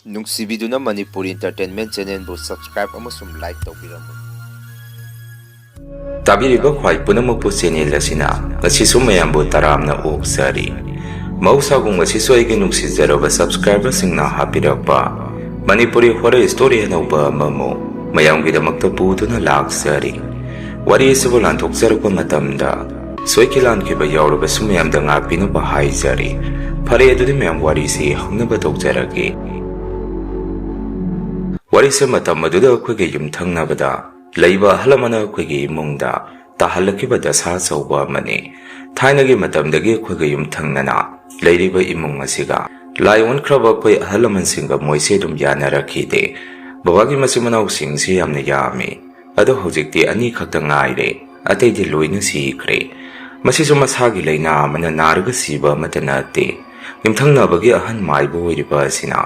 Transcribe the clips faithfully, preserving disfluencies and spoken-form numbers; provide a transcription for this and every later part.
ꯅꯨꯡꯁꯤꯕꯤꯗꯨꯅ Manipuri Entertainment Channelꯕꯨ subscribe ꯑꯃꯁꯨꯡ like ꯇꯧꯕꯤꯔꯝꯃꯨ꯫ ꯇꯥꯕꯤꯔꯤꯕ ꯈ꯭ꯋꯥꯏ ꯄꯨꯝꯅꯃꯛꯄꯨ channel ꯑꯁꯤꯅ ꯉꯁꯤꯁꯨ ꯃꯌꯥꯝꯕꯨ ꯇꯔꯥꯝꯅ ꯑꯣꯛꯆꯔꯤ꯫ ꯃꯍꯧꯁꯥꯒꯨꯝ ꯉꯁꯤꯁꯨ ꯑꯩꯒꯤ ꯅꯨꯡꯁꯤꯖꯔꯕ subscriberꯁꯤꯡꯅ ꯍꯥꯞꯄꯤꯔꯛꯄ ꯃꯅꯤꯄꯨꯔꯤ horror story ꯑꯅꯧꯕ ꯑꯃꯃꯨꯛ ꯃꯌꯥꯝꯒꯤꯗꯃꯛꯇ ꯄꯨꯗꯨꯅ ꯂꯥꯛꯆꯔꯤ꯫ ꯋꯥꯔꯤ ꯑꯁꯤꯕꯨ ꯂꯥꯟꯊꯣꯛꯆꯔꯛꯄ ꯃꯇꯝꯗ ꯁꯣꯏꯈꯤ ꯂꯥꯟꯈꯤꯕ ꯌꯥꯎꯔꯕꯁꯨ ꯃꯌꯥꯝꯗ ꯉꯥꯛꯄꯤꯅꯕ ꯍꯥꯏꯖꯔꯤ꯫ ꯐꯔꯦ, ꯑꯗꯨꯗꯤ ꯃꯌꯥꯝ ꯋꯥꯔꯤꯁꯤ ꯍꯧꯅꯕ ꯇꯧꯖꯔꯒꯦ꯫ ꯋꯥꯔꯤꯁꯦ ꯃꯇꯝ ꯑꯗꯨꯗ ꯑꯩꯈꯣꯏꯒꯤ ꯌꯨꯝꯊꯪꯅꯕꯗ ꯂꯩꯕ ꯑꯍꯜ ꯑꯃꯅ ꯑꯩꯈꯣꯏꯒꯤ ꯏꯃꯨꯡꯗ ꯇꯥꯍꯜꯂꯛꯈꯤꯕ ꯗꯁꯥ ꯑꯆꯧꯕ ꯑꯃꯅꯤ꯫ ꯊꯥꯏꯅꯒꯤ ꯃꯇꯝꯗꯒꯤ ꯑꯩꯈꯣꯏꯒ ꯌꯨꯝꯊꯪꯅꯅ ꯂꯩꯔꯤꯕ ꯏꯃꯨꯡ ꯑꯁꯤꯒ ꯂꯥꯏ ꯑꯣꯟꯈ꯭ꯔꯕ ꯑꯩꯈꯣꯏ ꯑꯍꯜ ꯂꯃꯟꯁꯤꯡꯒ ꯃꯣꯏꯁꯦ ꯑꯗꯨꯝ ꯌꯥꯅꯔꯛꯈꯤꯗꯦ꯫ ꯕꯕꯥꯒꯤ ꯃꯆꯤꯟ ꯃꯅꯥꯎꯁꯤꯡꯁꯤ ꯌꯥꯝꯅ ꯌꯥꯝꯃꯤ꯫ ꯑꯗꯣ ꯍꯧꯖꯤꯛꯇꯤ ꯑꯅꯤꯈꯛꯇ ꯉꯥꯏꯔꯦ, ꯑꯇꯩꯗꯤ ꯂꯣꯏꯅ ꯁꯤꯈ꯭ꯔꯦ꯫ ꯃꯁꯤꯁꯨ ꯃꯁꯥꯒꯤ ꯂꯥꯏꯅꯥ ꯑꯃꯅ ꯅꯥꯔꯒ ꯁꯤꯕ ꯑꯃꯠꯇ ꯅꯠꯇꯦ꯫ ꯌꯨꯝꯊꯪꯅꯕꯒꯤ ꯑꯍꯟ ꯃꯥꯏꯕ ꯑꯣꯏꯔꯤꯕ ꯑꯁꯤꯅ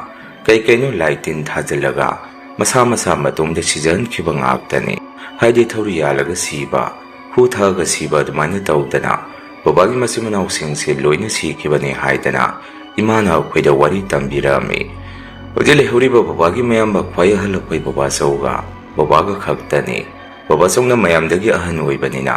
ꯀꯩ ꯀꯩꯅꯣ ꯂꯥꯏ ꯇꯤꯟ ꯊꯥꯖꯤꯜꯂꯒ ꯃꯁꯥ ꯃꯁꯥ ꯃꯇꯣꯝꯗ ꯁꯤꯖꯍꯟꯈꯤꯕ ꯉꯥꯛꯇꯅꯤ꯫ ꯍꯥꯏꯗꯤ ꯊꯧꯔꯤ ꯌꯥꯜꯂꯒ ꯁꯤꯕ, ꯍꯨ ꯊꯛꯑꯒ ꯁꯤꯕ ꯑꯗꯨꯃꯥꯏꯅ ꯇꯧꯗꯅ ꯕꯕꯥꯒꯤ ꯃꯆꯤꯟ ꯃꯅꯥꯎꯁꯤꯡꯁꯦ ꯂꯣꯏꯅ ꯁꯤꯈꯤꯕꯅꯤ ꯍꯥꯏꯗꯅ ꯏꯃꯥꯅ ꯑꯩꯈꯣꯏꯗ ꯋꯥꯔꯤ ꯇꯝꯕꯤꯔꯝꯃꯤ꯫ ꯍꯧꯖꯤꯛ ꯂꯩꯍꯧꯔꯤꯕ ꯕꯕꯥꯒꯤ ꯃꯌꯥꯝꯕ ꯈ꯭ꯋꯥꯏ ꯑꯍꯜ ꯑꯩꯈꯣꯏ ꯕꯕꯥꯆꯧꯒ ꯕꯕꯥꯒ ꯈꯛꯇꯅꯤ꯫ ꯕꯕꯥꯆꯧꯅ ꯃꯌꯥꯝꯗꯒꯤ ꯑꯍꯟ ꯑꯣꯏꯕꯅꯤꯅ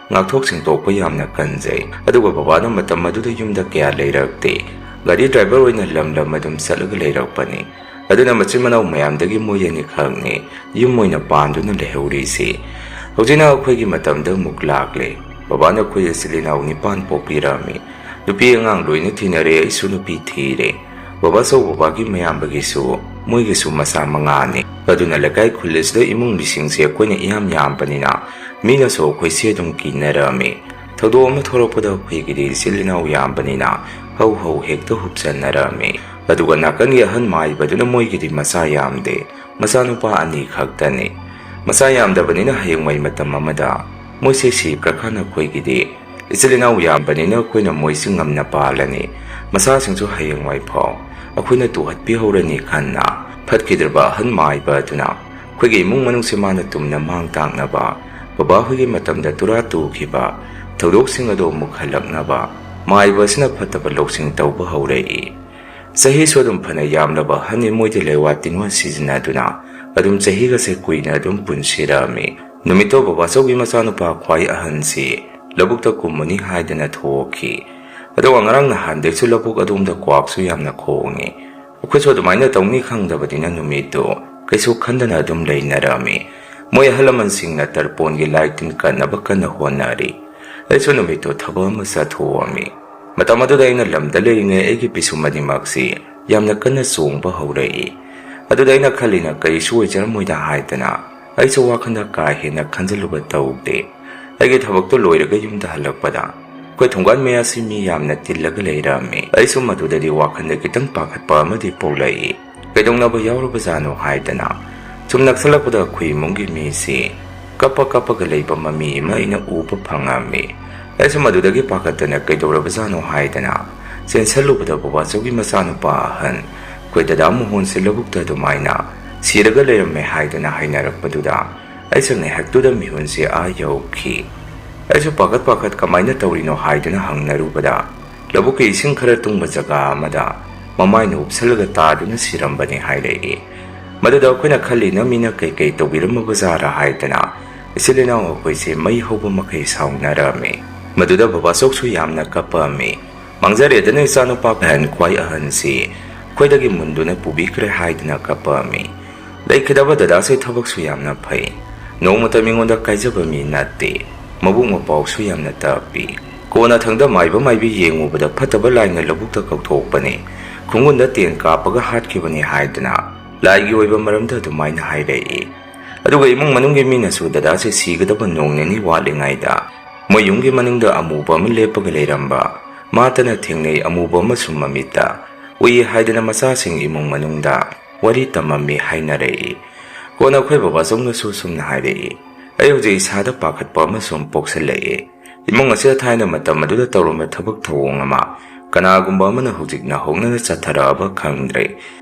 ꯉꯥꯛꯊꯣꯛ ꯁꯦꯡꯗꯣꯛꯄ ꯌꯥꯝꯅ ꯀꯟꯖꯩ꯫ ꯑꯗꯨꯒ ꯕꯕꯥꯅ ꯃꯇꯝ ꯑꯗꯨꯗ ꯌꯨꯝꯗ ꯀꯌꯥ ꯂꯩꯔꯛꯇꯦ꯫ ꯒꯥꯔꯤ driver ꯑꯣꯏꯅ ꯂꯝ ꯂꯝ ꯑꯗꯨꯝ ꯆꯠꯂꯒ ꯂꯩꯔꯛꯄꯅꯤ꯫ ꯑꯗꯨꯅ ꯃꯆꯤꯟ ꯃꯅꯥꯎ ꯃꯌꯥꯝꯗꯒꯤ ꯃꯣꯏ ꯑꯅꯤꯈꯛꯅꯤ ꯌꯨꯝ ꯑꯣꯏꯅ ꯄꯥꯟꯗꯨꯅ ꯂꯩꯍꯧꯔꯤꯁꯤ꯫ ꯍꯧꯖꯤꯛꯅ ꯑꯩꯈꯣꯏꯒꯤ ꯃꯇꯝꯗ ꯑꯃꯨꯛ ꯂꯥꯛꯂꯦ꯫ ꯕꯕꯥꯅ ꯑꯩꯈꯣꯏ ꯏꯆꯤꯜ ꯏꯅꯥꯎ ꯅꯤꯄꯥꯟ ꯄꯣꯛꯄꯤꯔꯝꯃꯤ꯫ ꯅꯨꯄꯤ ꯑꯉꯥꯡ ꯂꯣꯏꯅ ꯊꯤꯅꯔꯦ, ꯑꯩꯁꯨ ꯅꯨꯄꯤ ꯊꯤꯔꯦ꯫ ꯕꯕꯥꯆꯧ ꯕꯕꯥꯒꯤ ꯃꯌꯥꯝꯕꯒꯤꯁꯨ ꯃꯣꯏꯒꯤꯁꯨ ꯃꯆꯥ ꯃꯉꯥꯅꯤ꯫ ꯑꯗꯨꯅ ꯂꯩꯀꯥꯏ ꯈꯨꯜ ꯑꯁꯤꯗ ꯏꯃꯨꯡ ꯃꯤꯁꯤꯡꯁꯦ ꯑꯩꯈꯣꯏꯅ ꯏꯌꯥꯝ ꯌꯥꯝꯕꯅꯤꯅ ꯃꯤꯅꯁꯨ ꯑꯩꯈꯣꯏꯁꯦ ꯑꯗꯨꯝ ꯀꯤꯅꯔꯝꯃꯤ꯫ ꯊꯧꯗꯣꯛ ꯑꯃ ꯊꯣꯛꯂꯛꯄꯗ ꯑꯩꯈꯣꯏꯒꯤꯗꯤ ꯏꯆꯤꯜ ꯏꯅꯥꯎ ꯌꯥꯝꯕꯅꯤꯅ ꯍꯧ ꯍꯧ ꯍꯦꯛꯇ ꯍꯨꯞꯆꯟꯅꯔꯝꯃꯤ꯫ ꯑꯗꯨꯒ ꯅꯥꯀꯟꯒꯤ ꯑꯍꯟ ꯃꯥꯏꯕꯗꯨꯅ ꯃꯣꯏꯒꯤꯗꯤ ꯃꯆꯥ ꯌꯥꯝꯗꯦ, ꯃꯆꯥꯅꯨꯄꯥ ꯑꯅꯤ ꯈꯛꯇꯅꯤ꯫ ꯃꯆꯥ ꯌꯥꯝꯗꯕꯅꯤꯅ ꯍꯌꯦꯡꯋꯥꯏ ꯃꯇꯝ ꯑꯃꯗ ꯃꯣꯏꯁꯦ ꯁꯤꯈ꯭ꯔꯀꯥꯟꯗ ꯑꯩꯈꯣꯏꯒꯤꯗꯤ ꯏꯆꯤꯜ ꯏꯅꯥꯎ ꯌꯥꯝꯕꯅꯤꯅ ꯑꯩꯈꯣꯏꯅ ꯃꯣꯏꯁꯤ ꯉꯝꯅ ꯄꯥꯜꯂꯅꯤ꯫ ꯃꯆꯥꯁꯤꯡꯁꯨ ꯍꯌꯦꯡꯋꯥꯏ ꯐꯥꯎ ꯑꯩꯈꯣꯏꯅ ꯇꯨꯍꯠꯄꯤꯍꯧꯔꯅꯤ ꯈꯟꯅ ꯐꯠꯈꯤꯗ꯭ꯔꯕ ꯑꯍꯟ ꯃꯥꯏꯕ ꯑꯗꯨꯅ ꯑꯩꯈꯣꯏꯒꯤ ꯏꯃꯨꯡ ꯃꯅꯨꯡꯁꯦ ꯃꯥꯅ ꯇꯨꯝꯅ ꯃꯥꯡ ꯇꯥꯛꯅꯕ, ꯕꯕꯥꯍꯣꯏꯒꯤ ꯃꯇꯝꯗ ꯇꯨꯔꯥ ꯇꯨꯈꯤꯕ ꯊꯧꯗꯣꯛꯁꯤꯡ ꯑꯗꯨ ꯑꯃꯨꯛ ꯍꯜꯂꯛꯅꯕ ꯃꯥꯏꯕ ꯑꯁꯤꯅ ꯐꯠꯇꯕ ꯂꯧꯁꯤꯡ ꯇꯧꯕ ꯍꯧꯔꯛꯏ꯫ ꯆꯍꯤꯁꯨ ꯑꯗꯨꯝ ꯐꯅ ꯌꯥꯝꯂꯕ ꯑꯍꯟꯅꯤ ꯃꯣꯏꯗꯤ ꯂꯩꯋꯥ ꯇꯤꯟꯋꯥ ꯁꯤꯖꯤꯟꯅꯗꯨꯅ ꯑꯗꯨꯝ ꯆꯍꯤꯒꯁꯦ ꯀꯨꯏꯅ ꯑꯗꯨꯝ ꯄꯨꯟꯁꯤꯔꯛꯑꯝꯃꯤ꯫ ꯅꯨꯃꯤꯠꯇꯣ ꯕꯕꯥꯆꯧꯒꯤ ꯃꯆꯥꯅꯨꯄꯥ ꯈ꯭ꯋꯥꯏ ꯑꯍꯟꯁꯤ ꯂꯧꯕꯨꯛꯇ ꯀꯨꯝꯃꯨꯅꯤ ꯍꯥꯏꯗꯅ ꯊꯣꯛꯈꯤ꯫ ꯑꯗꯨꯒ ꯉꯔꯥꯡ ꯅꯍꯥꯟꯗꯩꯁꯨ ꯂꯧꯕꯨꯛ ꯑꯗꯣꯝꯗ ꯀ꯭ꯋꯥꯛꯁꯨ ꯌꯥꯝꯅ ꯈꯣꯡꯉꯤ꯫ ꯑꯩꯈꯣꯏꯁꯨ ꯑꯗꯨꯃꯥꯏꯅ ꯇꯧꯅꯤ ꯈꯪꯗꯕꯅꯤꯅ ꯅꯨꯃꯤꯠꯇꯨ ꯀꯩꯁꯨ ꯈꯟꯗꯅ ꯑꯗꯨꯝ ꯂꯩꯅꯔꯝꯃꯤ꯫ ꯃꯣꯏ ꯑꯍꯜ ꯂꯃꯟꯁꯤꯡꯅ ꯇꯔꯄꯣꯟꯒꯤ ꯂꯥꯏ ꯇꯤꯟ ꯀꯠꯅꯕ ꯀꯟꯅ ꯍꯣꯠꯅꯔꯤ꯫ ꯑꯩꯁꯨ ꯅꯨꯃꯤꯠꯇꯨ ꯊꯕꯛ ꯑꯃ ꯆꯠꯊꯣꯛꯑꯝꯃꯤ꯫ ꯃꯇꯝ ꯑꯗꯨꯗ ꯑꯩꯅ ꯂꯝꯗ ꯂꯩꯔꯤꯉꯩ ꯑꯩꯒꯤ ꯄꯤꯁꯨꯝ ꯑꯅꯤꯃꯛꯁꯤ ꯌꯥꯝꯅ ꯀꯟꯅ ꯆꯣꯡꯕ ꯍꯧꯔꯛꯏ꯫ ꯑꯗꯨꯗ ꯑꯩꯅ ꯈꯜꯂꯤꯅ ꯀꯔꯤꯁꯨ ꯑꯣꯏꯖꯔꯝꯃꯣꯏꯗ ꯍꯥꯏꯗꯅ ꯑꯩꯁꯨ ꯋꯥꯈꯜꯗ ꯀꯥ ꯍꯦꯟꯅ ꯈꯟꯖꯤꯜꯂꯨꯕ ꯇꯧꯗꯦ꯫ ꯑꯩꯒꯤ ꯊꯕꯛꯇꯨ ꯂꯣꯏꯔꯒ ꯌꯨꯝꯗ ꯍꯜꯂꯛꯄꯗ ꯑꯩꯈꯣꯏ ꯊꯣꯡꯒꯥꯟ ꯃꯌꯥꯁꯤ ꯃꯤ ꯌꯥꯝꯅ ꯇꯤꯜꯂꯒ ꯂꯩꯔꯝꯃꯤ꯫ ꯑꯩꯁꯨ ꯃꯗꯨꯗꯗꯤ ꯋꯥꯈꯜꯗ ꯈꯤꯇꯪ ꯄꯥꯈꯠꯄ ꯑꯃꯗꯤ ꯄꯣꯛꯂꯛꯏ꯫ ꯀꯩꯗꯧꯅꯕ ꯌꯥꯎꯔꯕꯖꯥꯠꯅꯣ ꯍꯥꯏꯗꯅ ꯁꯨꯝ ꯅꯛꯁꯜꯂꯛꯄꯗ ꯑꯩꯈꯣꯏ ꯏꯃꯨꯡꯒꯤ ꯃꯤꯁꯤ ꯀꯞꯄ ꯀꯞꯄꯒ ꯂꯩꯕ ꯃꯃꯤ ꯑꯃ ꯑꯩꯅ ꯎꯕ ꯐꯪꯉꯝꯃꯤ꯫ ꯑꯩꯁꯨ ꯃꯗꯨꯗꯒꯤ ꯄꯥꯈꯠꯇꯅ ꯀꯩꯗꯧꯔꯕꯖꯥꯠꯅꯣ ꯍꯥꯏꯗꯅ ꯆꯦꯟꯁꯜꯂꯨꯕꯗ ꯕꯕꯥꯆꯧꯒꯤ ꯃꯆꯥꯅꯨꯄꯥ ꯑꯍꯟ ꯑꯩꯈꯣꯏ ꯗꯗꯥ ꯃꯣꯍꯣꯟꯁꯦ ꯂꯧꯕꯨꯛꯇ ꯑꯗꯨꯃꯥꯏꯅ ꯁꯤꯔꯒ ꯂꯩꯔꯝꯃꯦ ꯍꯥꯏꯗꯅ ꯍꯥꯏꯅꯔꯛꯄꯗꯨꯗ ꯑꯩꯁꯨ ꯉꯥꯏꯍꯥꯛꯇꯨꯗ ꯃꯤꯍꯨꯟꯁꯦ ꯑꯥ ꯌꯧꯈꯤ꯫ ꯑꯩꯁꯨ ꯄꯥꯈꯠ ꯄꯥꯈꯠ ꯀꯃꯥꯏꯅ ꯇꯧꯔꯤꯅꯣ ꯍꯥꯏꯗꯨꯅ ꯍꯪꯅꯔꯨꯕꯗ ꯂꯧꯕꯨꯛꯀꯤ ꯏꯁꯤꯡ ꯈꯔ ꯇꯨꯡꯕ ꯖꯒꯥ ꯑꯃꯗ ꯃꯃꯥꯏꯅ ꯎꯞꯁꯜꯂꯒ ꯇꯥꯗꯨꯅ ꯁꯤꯔꯝꯕꯅꯤ ꯍꯥꯏꯔꯛꯏ꯫ ꯃꯗꯨꯗ ꯑꯩꯈꯣꯏꯅ ꯈꯜꯂꯤꯅ ꯃꯤꯅ ꯀꯩꯀꯩ ꯇꯧꯕꯤꯔꯝꯃꯕꯖꯥꯔꯥ ꯍꯥꯏꯗꯅ ꯏꯆꯤꯜ ꯏꯅꯥꯎ ꯑꯩꯈꯣꯏꯁꯦ ꯃꯩ ꯍꯧꯕ ꯃꯈꯩ ꯁꯥꯎꯅꯔꯝꯃꯤ꯫ ꯃꯗꯨꯗ ꯕꯕꯥꯆꯧꯁꯨ ꯌꯥꯝꯅ ꯀꯞꯄꯝꯃꯤ꯫ ꯃꯥꯡꯖꯔꯦꯗꯅ ꯏꯆꯥꯅꯨꯄꯥ ꯑꯍꯟ ꯈ꯭ꯋꯥꯏ ꯑꯍꯟꯁꯤ ꯑꯩꯈꯣꯏꯗꯒꯤ ꯃꯨꯟꯗꯨꯅ ꯄꯨꯕꯤꯈ꯭ꯔꯦ ꯍꯥꯏꯗꯨꯅ ꯀꯞꯄꯝꯃꯤ꯫ ꯂꯩꯈꯤꯗꯕ ꯗꯗꯥꯁꯦ ꯊꯕꯛꯁꯨ ꯌꯥꯝꯅ ꯐꯩ꯫ ꯅꯣꯡꯃꯇ ꯃꯤꯉꯣꯟꯗ ꯀꯥꯏꯖꯕ ꯃꯤ ꯅꯠꯇꯦ꯫ ꯃꯕꯨꯛ ꯃꯄꯥꯎꯁꯨ ꯌꯥꯝꯅ ꯇꯞꯄꯤ꯫ ꯀꯣꯟꯅ ꯊꯪꯗ ꯃꯥꯏꯕ ꯃꯥꯏꯕꯤ ꯌꯦꯡꯉꯨꯕꯗ ꯐꯠꯇꯕ ꯂꯥꯏꯅ ꯂꯧꯕꯨꯛꯇ ꯀꯧꯊꯣꯛꯄꯅꯤ, ꯈꯣꯡꯒꯨꯟꯗ ꯇꯦꯟ ꯀꯥꯞꯄꯒ ꯍꯥꯠꯈꯤꯕꯅꯤ ꯍꯥꯏꯗꯅ ꯂꯥꯏꯒꯤ ꯑꯣꯏꯕ ꯃꯔꯝꯗ ꯑꯗꯨꯃꯥꯏꯅ ꯍꯥꯏꯔꯛꯏ꯫ ꯑꯗꯨꯒ ꯏꯃꯨꯡ ꯃꯅꯨꯡꯒꯤ ꯃꯤꯅꯁꯨ ꯗꯗꯥꯁꯦ ꯁꯤꯒꯗꯕ ꯅꯣꯡ ꯅꯤꯅꯤ ꯋꯥꯠꯂꯤꯉꯩꯗ ꯃꯣꯏ ꯌꯨꯝꯒꯤ ꯃꯅꯤꯡꯗ ꯑꯃꯨꯕ ꯑꯃ ꯂꯦꯞꯄꯒ ꯂꯩꯔꯝꯕ ꯃꯥꯇꯅ ꯊꯦꯡꯅꯩ, ꯑꯃꯨꯕ ꯑꯃꯁꯨ ꯃꯃꯤꯠꯇ ꯎꯏ ꯍꯥꯏꯗꯅ ꯃꯆꯥꯁꯤꯡ ꯏꯃꯨꯡ ꯃꯅꯨꯡꯗ ꯋꯥꯔꯤ ꯇꯝꯃꯝꯃꯤ ꯍꯥꯏꯅꯔꯛꯏ꯫ ꯀꯣꯟꯅ ꯑꯩꯈꯣꯏ ꯕꯕꯥꯆꯧꯅꯁꯨ ꯁꯨꯝꯅ ꯍꯥꯏꯔꯛꯏ, ꯑꯩ ꯍꯧꯖꯤꯛ ꯏꯁꯥꯗ ꯄꯥꯈꯠꯄ ꯑꯃꯁꯨ ꯄꯣꯛꯁꯜꯂꯛꯏ꯫ ꯏꯃꯨꯡ ꯑꯁꯤꯗ ꯊꯥꯏꯅ ꯃꯇꯝ ꯑꯗꯨꯗ ꯇꯧꯔꯝꯕ ꯊꯕꯛ ꯊꯧꯑꯣꯡ ꯑꯃ ꯀꯅꯥꯒꯨꯝꯕ ꯑꯃꯅ ꯍꯧꯖꯤꯛ ꯅꯧꯍꯧꯅꯅ ꯆꯠꯊꯔꯛꯑꯕ ꯈꯪꯗ꯭ꯔꯦ꯫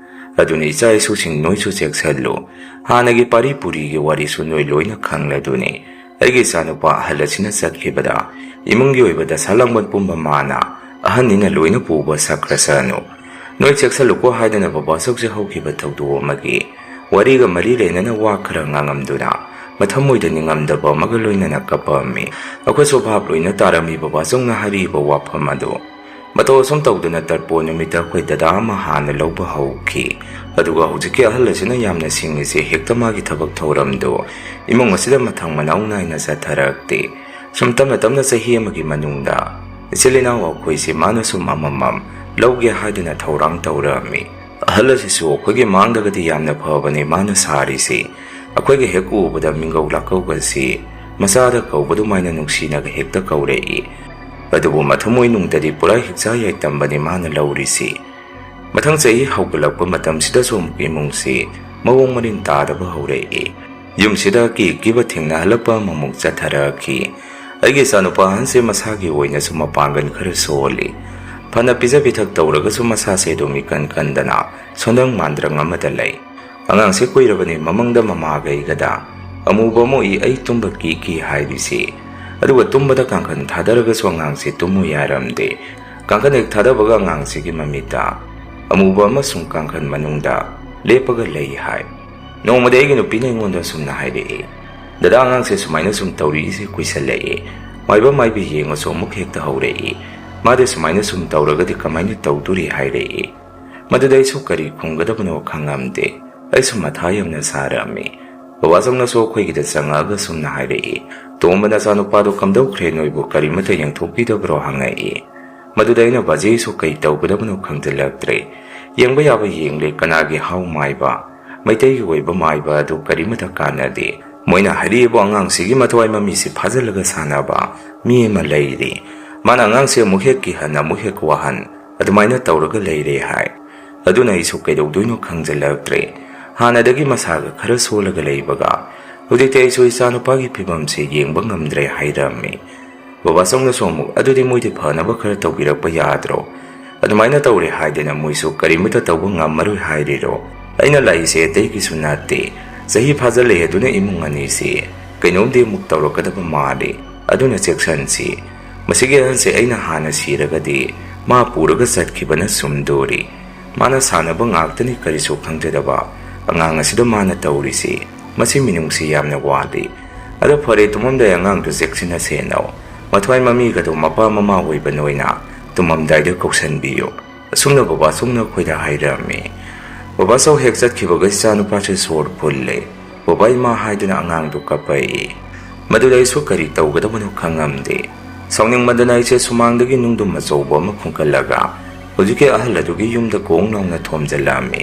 ꯑꯗꯨꯅ ꯏꯆꯥ ꯏꯁꯨꯁꯤꯡ ꯅꯣꯏꯁꯨ ꯆꯦꯛꯁꯤꯜꯂꯨ꯫ ꯍꯥꯟꯅꯒꯤ ꯄꯥꯔꯤ ꯄꯨꯔꯤꯒꯤ ꯋꯥꯔꯤꯁꯨ ꯅꯣꯏ ꯂꯣꯏꯅ ꯈꯪꯂꯗꯨꯅꯤ꯫ ꯑꯩꯒꯤ ꯏꯆꯥꯅꯨꯄꯥ ꯑꯍꯜ ꯑꯁꯤꯅ ꯆꯠꯈꯤꯕꯗ ꯏꯃꯨꯡꯒꯤ ꯑꯣꯏꯕ ꯗꯁꯥ ꯂꯥꯡꯕꯟ ꯄꯨꯝꯕ ꯃꯥꯅ ꯑꯍꯟꯅꯤꯅ ꯂꯣꯏꯅ ꯄꯨꯕ ꯁꯛꯈ꯭ꯔꯁꯅꯨ꯫ "ꯅꯣꯏ ꯆꯦꯛꯁꯜꯂꯨꯀꯣ" ꯍꯥꯏꯗꯅ ꯕꯕꯥꯆꯧꯁꯦ ꯍꯧꯈꯤꯕ ꯊꯧꯗꯣꯛ ꯑꯃꯒꯤ ꯋꯥꯔꯤꯒ ꯃꯔꯤ ꯂꯩꯅꯅ ꯋꯥ ꯈꯔ ꯉꯥꯡꯉꯝꯗꯨꯅ ꯃꯊꯃꯣꯏꯗ ꯅꯤꯡꯉꯝꯗꯕ ꯑꯃꯒ ꯂꯣꯏꯅꯅ ꯀꯞꯄꯝꯃꯤ꯫ ꯑꯩꯈꯣꯏꯁꯨ ꯚꯥꯞ ꯂꯣꯏꯅ ꯇꯥꯔꯝꯃꯤ ꯕꯕꯥꯆꯧꯅ ꯍꯥꯏꯔꯤꯕ ꯋꯥꯐꯝ ꯑꯗꯨ꯫ ꯃꯇꯧ ꯑꯁꯨꯝ ꯇꯧꯗꯨꯅ ꯇꯔꯄꯣꯟ ꯅꯨꯃꯤꯠꯇ ꯑꯩꯈꯣꯏ ꯗꯗꯥ ꯑꯃ ꯍꯥꯟꯅ ꯂꯧꯕ ꯍꯧꯈꯤ꯫ ꯑꯗꯨꯒ ꯍꯧꯖꯤꯛꯀꯤ ꯑꯍꯜ ꯑꯁꯤꯅ ꯌꯥꯝꯅ ꯁꯤꯡꯉꯤꯁꯦ ꯍꯦꯛꯇ ꯃꯥꯒꯤ ꯊꯕꯛ ꯊꯧꯔꯝꯗꯨ ꯏꯃꯨꯡ ꯑꯁꯤꯗ ꯃꯊꯪ ꯃꯅꯥꯎ ꯅꯥꯏꯅ ꯆꯠꯊꯔꯛꯇꯦ꯫ ꯁꯨꯝ ꯇꯞꯅ ꯇꯞꯅ ꯆꯍꯤ ꯑꯃꯒꯤ ꯃꯅꯨꯡꯗ ꯏꯆꯤꯜ ꯏꯅꯥꯎ ꯑꯩꯈꯣꯏꯁꯤ ꯃꯥꯅ ꯁꯨꯝ ꯑꯃꯃꯝ ꯂꯧꯒꯦ ꯍꯥꯏꯗꯨꯅ ꯊꯧꯔꯥꯡ ꯇꯧꯔꯛꯑꯝꯃꯤ꯫ ꯑꯍꯜ ꯑꯁꯤꯁꯨ ꯑꯩꯈꯣꯏꯒꯤ ꯃꯥꯡꯗꯒꯗꯤ ꯌꯥꯝꯅ ꯐꯕꯅꯤ ꯃꯥꯅ ꯁꯥꯔꯤꯁꯤ꯫ ꯑꯩꯈꯣꯏꯒ ꯍꯦꯛ ꯎꯕꯗ ꯃꯤꯡꯒꯧ ꯂꯥꯛꯀꯧꯒꯁꯤ ꯃꯆꯥꯗ ꯀꯧꯕ ꯑꯗꯨꯃꯥꯏꯅ ꯅꯨꯡꯁꯤꯅꯒ ꯍꯦꯛꯇ ꯀꯧꯔꯛꯏ꯫ ꯑꯗꯨꯕꯨ ꯃꯊꯃꯣꯏ ꯅꯨꯡꯗꯗꯤ ꯄꯨꯔꯥ ꯍꯤꯛꯆꯥ ꯌꯥꯏꯇꯝꯕꯅꯤ ꯃꯥꯅ ꯂꯧꯔꯤꯁꯤ꯫ ꯃꯊꯪ ꯆꯍꯤ ꯍꯧꯒꯠꯂꯛꯄ ꯃꯇꯝꯁꯤꯗꯁꯨ ꯑꯃꯨꯛ ꯏꯃꯨꯡꯁꯤ ꯃꯑꯣꯡ ꯃꯔꯤꯟ ꯇꯥꯗꯕ ꯍꯧꯔꯛꯏ꯫ ꯌꯨꯝꯁꯤꯗ ꯑꯀꯤ ꯑꯀꯤꯕ ꯊꯦꯡꯅꯍꯜꯂꯛꯄ ꯑꯃꯃꯨꯛ ꯆꯠꯊꯔꯛꯈꯤ꯫ ꯑꯩꯒꯤ ꯏꯆꯥꯅꯨꯄꯥ ꯑꯍꯟꯁꯦ ꯃꯁꯥꯒꯤ ꯑꯣꯏꯅꯁꯨ ꯃꯄꯥꯡꯒꯜ ꯈꯔ ꯁꯣꯜꯂꯤ꯫ ꯐꯅ ꯄꯤꯖ ꯄꯤꯊꯛ ꯇꯧꯔꯒꯁꯨ ꯃꯁꯥꯁꯦ ꯑꯗꯨꯝ ꯏꯀꯟ ꯀꯟꯗꯅ ꯁꯣꯟꯗꯪ ꯃꯥꯟꯗ꯭ꯔꯪ ꯑꯃꯗ ꯂꯩ꯫ ꯑꯉꯥꯡꯁꯦ ꯀꯨꯏꯔꯕꯅꯤ ꯃꯃꯪꯗ ꯃꯃꯥꯒ ꯑꯩꯒꯗ ꯑꯃꯨꯕ ꯑꯃ ꯎꯏ, ꯑꯩ ꯇꯨꯝꯕ ꯀꯤ ꯀꯤ ꯍꯥꯏꯔꯤꯁꯤ꯫ ꯑꯗꯨꯒ ꯇꯨꯝꯕꯗ ꯀꯥꯡꯈꯟ ꯊꯥꯗꯔꯒꯁꯨ ꯑꯉꯥꯡꯁꯦ ꯇꯨꯝꯃꯨ ꯌꯥꯔꯝꯗꯦ꯫ ꯀꯥꯡꯈꯟ ꯍꯦꯛ ꯊꯥꯗꯕꯒ ꯑꯉꯥꯡꯁꯤꯒꯤ ꯃꯃꯤꯠꯇ ꯑꯃꯨꯕ ꯑꯃꯁꯨꯡ ꯀꯥꯡꯈꯟ ꯃꯅꯨꯡꯗ ꯂꯦꯞꯄꯒ ꯂꯩ ꯍꯥꯏ꯫ ꯅꯣꯡꯃꯗꯤ ꯑꯩꯒꯤ ꯅꯨꯄꯤꯅ ꯑꯩꯉꯣꯟꯗ ꯑꯁꯨꯝꯅ ꯍꯥꯏꯔꯛꯏ, "ꯗꯗꯥ, ꯑꯉꯥꯡꯁꯦ ꯁꯨꯃꯥꯏꯅ ꯁꯨꯝ ꯇꯧꯔꯤꯁꯦ ꯀꯨꯏꯁꯜꯂꯛꯏ꯫ ꯃꯥꯏꯕ ꯃꯥꯏꯕꯤ ꯌꯦꯡꯉꯁꯨ ꯑꯃꯨꯛ ꯍꯦꯛꯇ ꯍꯧꯔꯛꯏ꯫ ꯃꯥꯗꯤ ꯁꯨꯃꯥꯏꯅ ꯁꯨꯝ ꯇꯧꯔꯒꯗꯤ ꯀꯃꯥꯏꯅ ꯇꯧꯗꯣꯔꯤ?" ꯍꯥꯏꯔꯛꯏ꯫ ꯃꯗꯨꯗ ꯑꯩꯁꯨ ꯀꯔꯤ ꯈꯨꯝꯒꯗꯕꯅꯣ ꯈꯪꯉꯝꯗꯦ꯫ ꯑꯩꯁꯨ ꯃꯊꯥ ꯌꯥꯝꯅ ꯁꯥꯔꯝꯃꯤ꯫ ꯕꯕꯥꯆꯧꯅꯁꯨ ꯑꯩꯈꯣꯏꯒꯤꯗ ꯆꯪꯉꯛꯑꯒ ꯁꯨꯝꯅ ꯍꯥꯏꯔꯛꯏ, "ꯇꯣꯝꯕ ꯅꯆꯥꯅꯨꯄꯥꯗꯣ ꯀꯝꯗꯧꯈ꯭ꯔꯦ? ꯅꯣꯏꯕꯨ ꯀꯔꯤꯃꯠꯇ ꯌꯦꯡꯊꯣꯛꯄꯤꯗꯕ꯭ꯔꯣ?" ꯍꯪꯉꯛꯏ꯫ ꯃꯗꯨꯗ ꯑꯩꯅ, "ꯕꯥꯖꯤꯁꯨ ꯀꯩ ꯇꯧꯒꯗꯕꯅꯣ ꯈꯪꯖꯤꯜꯂꯛꯇ꯭ꯔꯦ꯫ ꯌꯦꯡꯕ ꯌꯥꯕ ꯌꯦꯡꯂꯦ, ꯀꯅꯥꯒꯤ ꯍꯥꯎ ꯃꯥꯏꯕ, ꯃꯩꯇꯩꯒꯤ ꯑꯣꯏꯕ ꯃꯥꯏꯕ ꯑꯗꯨ ꯀꯔꯤꯃꯠꯇ ꯀꯥꯟꯅꯗꯦ꯫ ꯃꯣꯏꯅ ꯍꯥꯏꯔꯤꯕ ꯑꯉꯥꯡꯁꯤꯒꯤ ꯃꯊ꯭ꯋꯥꯏ ꯃꯃꯤꯁꯤ ꯐꯥꯖꯤꯜꯂꯒ ꯁꯥꯟꯅꯕ ꯃꯤ ꯑꯃ ꯂꯩꯔꯤ꯫ ꯃꯥꯅ ꯑꯉꯥꯡꯁꯤ ꯑꯃꯨꯛ ꯍꯦꯛ ꯀꯤꯍꯟ, ꯑꯃꯨꯛ ꯍꯦꯛ ꯋꯥꯍꯟ, ꯑꯗꯨꯃꯥꯏꯅ ꯇꯧꯔꯒ ꯂꯩꯔꯦ" ꯍꯥꯏ꯫ ꯑꯗꯨꯅ ꯑꯩꯁꯨ ꯀꯩꯗꯧꯗꯣꯏꯅꯣ ꯈꯪꯖꯤꯜꯂꯛꯇ꯭ꯔꯦ꯫ ꯍꯥꯟꯅꯗꯒꯤ ꯃꯁꯥꯒ ꯈꯔ ꯁꯣꯜꯂꯒ ꯂꯩꯕꯒ ꯍꯧꯖꯤꯛꯇꯤ ꯑꯩꯁꯨ ꯏꯆꯥꯅꯨꯄꯥꯒꯤ ꯐꯤꯕꯝꯁꯤ ꯌꯦꯡꯕ ꯉꯝꯗ꯭ꯔꯦ ꯍꯥꯏꯔꯝꯃꯤ꯫ ꯕꯕꯥꯆꯧꯅꯁꯨ ꯑꯃꯨꯛ, "ꯑꯗꯨꯗꯤ ꯃꯣꯏꯗꯤ ꯐꯅꯕ ꯈꯔ ꯇꯧꯕꯤꯔꯛꯄ ꯌꯥꯗ꯭ꯔꯣ? ꯑꯗꯨꯃꯥꯏꯅ ꯇꯧꯔꯦ ꯍꯥꯏꯗꯅ ꯃꯣꯏꯁꯨ ꯀꯔꯤꯃꯠꯇ ꯇꯧꯕ ꯉꯝꯃꯔꯣꯏ ꯍꯥꯏꯔꯤꯔꯣ?" ꯑꯩꯅ ꯂꯥꯛꯏꯁꯦ ꯑꯇꯩꯒꯤꯁꯨ ꯅꯠꯇꯦ꯫ ꯆꯍꯤ ꯐꯥꯖꯤꯜꯂꯛꯑꯦ ꯑꯗꯨꯅ ꯏꯃꯨꯡ ꯑꯅꯤꯁꯤ ꯀꯩꯅꯣꯝꯗꯤ ꯑꯃꯨꯛ ꯇꯧꯔꯛꯀꯗꯕ ꯃꯥꯜꯂꯤ꯫ ꯑꯗꯨꯅ ꯆꯦꯛꯁꯟꯁꯤ꯫ ꯃꯁꯤꯒꯤ ꯑꯍꯟꯁꯦ ꯑꯩꯅ ꯍꯥꯟꯅ ꯁꯤꯔꯒꯗꯤ ꯃꯥ ꯄꯨꯔꯒ ꯆꯠꯈꯤꯕꯅ ꯆꯨꯝꯗꯣꯔꯤ꯫ ꯃꯥꯅ ꯁꯥꯟꯅꯕ ꯉꯥꯛꯇꯅꯤ, ꯀꯔꯤꯁꯨ ꯈꯪꯖꯗꯕ ꯑꯉꯥꯡ ꯑꯁꯤꯗ ꯃꯥꯅ ꯇꯧꯔꯤꯁꯤ꯫ ꯃꯁꯤ ꯃꯤꯅꯨꯡꯁꯤ ꯌꯥꯝꯅ ꯋꯥꯠꯂꯤ꯫ ꯑꯗꯣ ꯐꯔꯦ, ꯇꯨꯝꯃꯝꯗꯥꯏ ꯑꯉꯥꯡꯗꯨ ꯆꯦꯛꯁꯤꯟꯅ ꯁꯦꯟꯅꯧ꯫ ꯃꯊ꯭ꯋꯥꯏ ꯃꯃꯤꯒꯗꯣ ꯃꯄꯥ ꯃꯃꯥ ꯑꯣꯏꯕ ꯅꯣꯏꯅ ꯇꯨꯝꯃꯝꯗꯥꯏꯗ ꯀꯧꯁꯟꯕꯤꯌꯨ꯫ ꯑꯁꯨꯝꯅ ꯕꯕꯥꯆꯧꯅ ꯑꯩꯈꯣꯏꯗ ꯍꯥꯏꯔꯝꯃꯤ꯫ ꯕꯕꯥꯆꯧ ꯍꯦꯛ ꯆꯠꯈꯤꯕꯒ ꯏꯆꯥꯅꯨꯄꯥꯁꯦ ꯁꯣꯔ ꯐꯨꯜꯂꯦ꯫ "ꯕꯕꯥ, ꯏꯃꯥ" ꯍꯥꯏꯗꯨꯅ ꯑꯉꯥꯡꯗꯨ ꯀꯞꯄꯛꯏ꯫ ꯃꯗꯨꯗ ꯑꯩꯁꯨ ꯀꯔꯤ ꯇꯧꯒꯗꯕꯅꯣ ꯈꯪꯉꯝꯗꯦ꯫ ꯁꯥꯎꯅꯤꯡꯃꯟꯗꯅ ꯑꯩꯁꯦ ꯁꯨꯃꯥꯡꯗꯒꯤ ꯅꯨꯡꯗꯨꯝ ꯑꯆꯧꯕ ꯑꯃ ꯈꯨꯟꯒꯠꯂꯒ ꯍꯧꯖꯤꯛꯀꯤ ꯑꯍꯜ ꯑꯗꯨꯒꯤ ꯌꯨꯝꯗ ꯀꯣꯡ ꯂꯥꯎꯅ ꯊꯣꯝꯖꯤꯜꯂꯝꯃꯤ꯫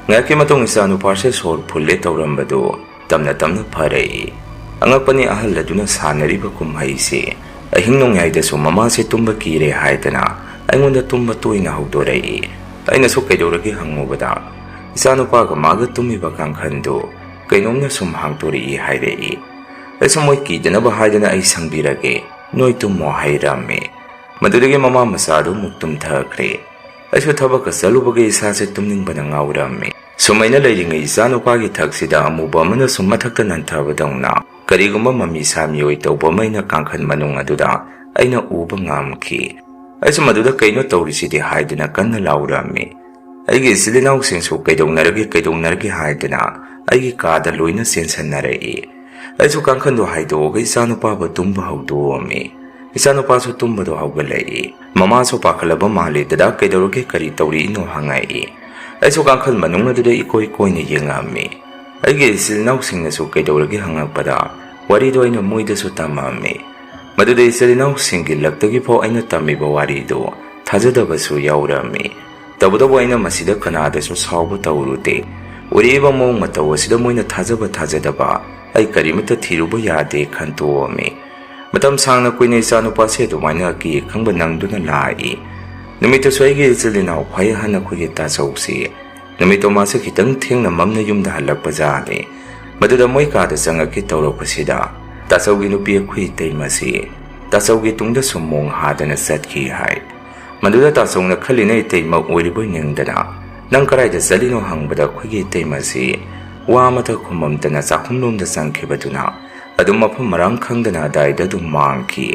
ꯉꯥꯏꯍꯥꯛꯀꯤ ꯃꯇꯨꯡ ꯏꯆꯥꯅꯨꯄꯥꯁꯦ ꯁꯣꯔ ꯐꯨꯜꯂꯦ ꯇꯧꯔꯝꯕꯗꯨ ꯇꯞꯅ ꯇꯞꯅ ꯐꯔꯛꯏ꯫ ꯑꯉꯛꯄꯅꯤ, ꯑꯍꯜ ꯑꯗꯨꯅ ꯁꯥꯟꯅꯔꯤꯕ ꯀꯨꯝꯍꯩꯁꯤ ꯑꯍꯤꯡ ꯅꯣꯡꯌꯥꯏꯗꯁꯨ ꯃꯃꯥꯁꯦ ꯇꯨꯝꯕ ꯀꯤꯔꯦ ꯍꯥꯏꯗꯅ ꯑꯩꯉꯣꯟꯗ ꯇꯨꯝꯕ ꯇꯣꯏꯅ ꯍꯧꯗꯣꯔꯛꯏ꯫ ꯑꯩꯅꯁꯨ ꯀꯩꯗꯧꯔꯒꯦ ꯍꯪꯉꯨꯕꯗ ꯏꯆꯥꯅꯨꯄꯥꯒ ꯃꯥꯒ ꯇꯨꯝꯃꯤꯕ ꯀꯥꯡꯈꯟꯗꯨ ꯀꯩꯅꯣꯝꯅ ꯁꯨꯝ ꯍꯥꯡꯇꯣꯔꯛꯏ ꯍꯥꯏꯔꯛꯏ꯫ ꯑꯩꯁꯨ ꯃꯣꯏ ꯀꯤꯗꯅꯕ ꯍꯥꯏꯗꯅ "ꯑꯩ ꯁꯪꯕꯤꯔꯒꯦ, ꯅꯣꯏ ꯇꯨꯝꯃꯣ" ꯍꯥꯏꯔꯝꯃꯤ꯫ ꯃꯗꯨꯗꯒꯤ ꯃꯃꯥ ꯃꯆꯥꯗꯨ ꯑꯃꯨꯛ ꯇꯨꯝꯊꯈ꯭ꯔꯦ꯫ ꯑꯩꯁꯨ ꯊꯕꯛꯀ ꯆꯠꯂꯨꯕꯒꯤ ꯏꯁꯥꯁꯦ ꯇꯨꯝꯅꯤꯡꯕꯅ ꯉꯥꯎꯔꯝꯃꯤ꯫ ꯁꯨꯃꯥꯏꯅ ꯂꯩꯔꯤꯉꯩ ꯏꯆꯥꯅꯨꯄꯥꯒꯤ ꯊꯛꯁꯤꯗ ꯑꯃꯨꯕ ꯑꯃꯅ ꯁꯨꯝ ꯃꯊꯛꯇ ꯅꯟꯊꯕꯗꯧꯅ ꯀꯔꯤꯒꯨꯝꯕ ꯃꯃꯤ ꯁꯥꯃꯤ ꯑꯣꯏ ꯇꯧꯕ ꯑꯃ ꯑꯩꯅ ꯀꯥꯡꯈꯟ ꯃꯅꯨꯡ ꯑꯗꯨꯗ ꯑꯩꯅ ꯎꯕ ꯉꯝꯈꯤ꯫ ꯑꯩꯁꯨ ꯃꯗꯨꯗ "ꯀꯩꯅꯣ ꯇꯧꯔꯤꯁꯤꯗꯤ?" ꯍꯥꯏꯗꯨꯅ ꯀꯟꯅ ꯂꯥꯎꯔꯝꯃꯤ꯫ ꯑꯩꯒꯤ ꯏꯆꯤꯜ ꯏꯅꯥꯎꯁꯤꯡꯁꯨ "ꯀꯩꯗꯧꯅꯔꯒꯦ, ꯀꯩꯗꯧꯅꯔꯒꯦ?" ꯍꯥꯏꯗꯨꯅ ꯑꯩꯒꯤ ꯀꯥꯗ ꯂꯣꯏꯅ ꯆꯦꯟꯁꯟꯅꯔꯛꯏ꯫ ꯑꯩꯁꯨ ꯀꯥꯡꯈꯟꯗꯣ ꯍꯥꯏꯗꯣꯛꯑꯒ ꯏꯆꯥꯅꯨꯄꯥꯕꯨ ꯇꯨꯝꯕ ꯍꯧꯗꯣꯛꯑꯝꯃꯤ꯫ ꯏꯆꯥꯅꯨꯄꯥꯁꯨ ꯇꯨꯝꯕꯗꯣ ꯍꯧꯒꯠꯂꯛꯏ꯫ ꯃꯃꯥꯁꯨ ꯄꯥꯈꯠꯂꯕ ꯃꯥꯜꯂꯤ꯫ "ꯗꯗꯥ, ꯀꯩꯗꯧꯔꯒꯦ? ꯀꯔꯤ ꯇꯧꯔꯤꯅꯣ?" ꯍꯪꯉꯛꯏ꯫ ꯑꯩꯁꯨ ꯀꯥꯡꯈꯜ ꯃꯅꯨꯡ ꯑꯗꯨꯗ ꯏꯀꯣꯏ ꯀꯣꯏꯅ ꯌꯦꯡꯉꯛꯑꯝꯃꯤ꯫ ꯑꯩꯒꯤ ꯏꯆꯤꯜ ꯏꯅꯥꯎꯁꯤꯡꯅꯁꯨ "ꯀꯩꯗꯧꯔꯒꯦ?" ꯍꯪꯉꯛꯄꯗ ꯋꯥꯔꯤꯗꯣ ꯑꯩꯅ ꯃꯣꯏꯗꯁꯨ ꯇꯝꯃꯛꯑꯝꯃꯤ꯫ ꯃꯗꯨꯗ ꯏꯆꯤꯜ ꯏꯅꯥꯎꯁꯤꯡꯒꯤ ꯂꯛꯇꯒꯤ ꯐꯥꯎ ꯑꯩꯅ ꯇꯝꯃꯤꯕ ꯋꯥꯔꯤꯗꯨ ꯊꯥꯖꯗꯕꯁꯨ ꯌꯥꯎꯔꯝꯃꯤ꯫ ꯇꯧꯕꯇꯕꯨ ꯑꯩꯅ ꯃꯁꯤꯗ ꯀꯅꯥꯗꯁꯨ ꯁꯥꯎꯕ ꯇꯧꯔꯨꯗꯦ꯫ ꯎꯔꯛꯏꯕ ꯃꯑꯣꯡ ꯃꯇꯧ ꯑꯁꯤꯗ ꯃꯣꯏꯅ ꯊꯥꯖꯕ ꯊꯥꯖꯗꯕ ꯑꯩ ꯀꯔꯤꯃꯠꯇ ꯊꯤꯔꯨꯕ ꯌꯥꯗꯦ ꯈꯟꯇꯣꯛꯑꯝꯃꯤ꯫ ꯃꯇꯝ ꯁꯥꯡꯅ ꯀꯨꯏꯅ ꯏꯆꯥꯅꯨꯄꯥꯁꯦ ꯑꯗꯨꯃꯥꯏꯅ ꯑꯀꯤ ꯑꯈꯪꯕ ꯅꯪꯗꯨꯅ ꯂꯥꯛꯏ꯫ ꯅꯨꯃꯤꯠꯇꯨꯁꯨ ꯑꯩꯒꯤ ꯏꯆꯤꯜ ꯏꯅꯥꯎ ꯈ꯭ꯋꯥꯏ ꯑꯍꯟ ꯑꯩꯈꯣꯏꯒꯤ ꯇꯥꯆꯧꯁꯤ ꯅꯨꯃꯤꯠꯇꯣ ꯃꯥꯁꯦ ꯈꯤꯇꯪ ꯊꯦꯡꯅ ꯃꯝꯅ ꯌꯨꯝꯗ ꯍꯜꯂꯛꯄ ꯖꯥꯠꯅꯤ꯫ ꯃꯗꯨꯗ ꯃꯣꯏ ꯀꯥꯗ ꯆꯪꯉꯛꯀꯦ ꯇꯧꯔꯛꯄꯁꯤꯗ ꯇꯥꯆꯧꯒꯤ ꯅꯨꯄꯤ ꯑꯩꯈꯣꯏ ꯏꯇꯩꯃꯁꯤ ꯇꯥꯆꯧꯒꯤ ꯇꯨꯡꯗ ꯁꯨꯝ ꯃꯣꯡ ꯍꯥꯗꯅ ꯆꯠꯈꯤ ꯍꯥꯏ꯫ ꯃꯗꯨꯗ ꯇꯥꯆꯧꯅ ꯈꯜꯂꯤꯅ ꯏꯇꯩꯃ ꯑꯣꯏꯔꯤꯕꯣꯏ ꯅꯤꯡꯗꯅ "ꯅꯪ ꯀꯗꯥꯏꯗ ꯆꯠꯂꯤꯅꯣ?" ꯍꯪꯕꯗ ꯑꯩꯈꯣꯏꯒꯤ ꯏꯇꯩꯃꯁꯤ ꯋꯥ ꯑꯃꯠꯇ ꯈꯨꯝꯃꯝꯗꯅ ꯆꯥꯛꯈꯨꯝꯂꯣꯝꯗ ꯆꯪꯈꯤꯕꯗꯨꯅ ꯑꯗꯨꯝ ꯃꯐꯝ ꯃꯔꯥꯡ ꯈꯪꯗꯅ ꯑꯗꯥꯏꯗ ꯑꯗꯨꯝ ꯃꯥꯡꯈꯤ꯫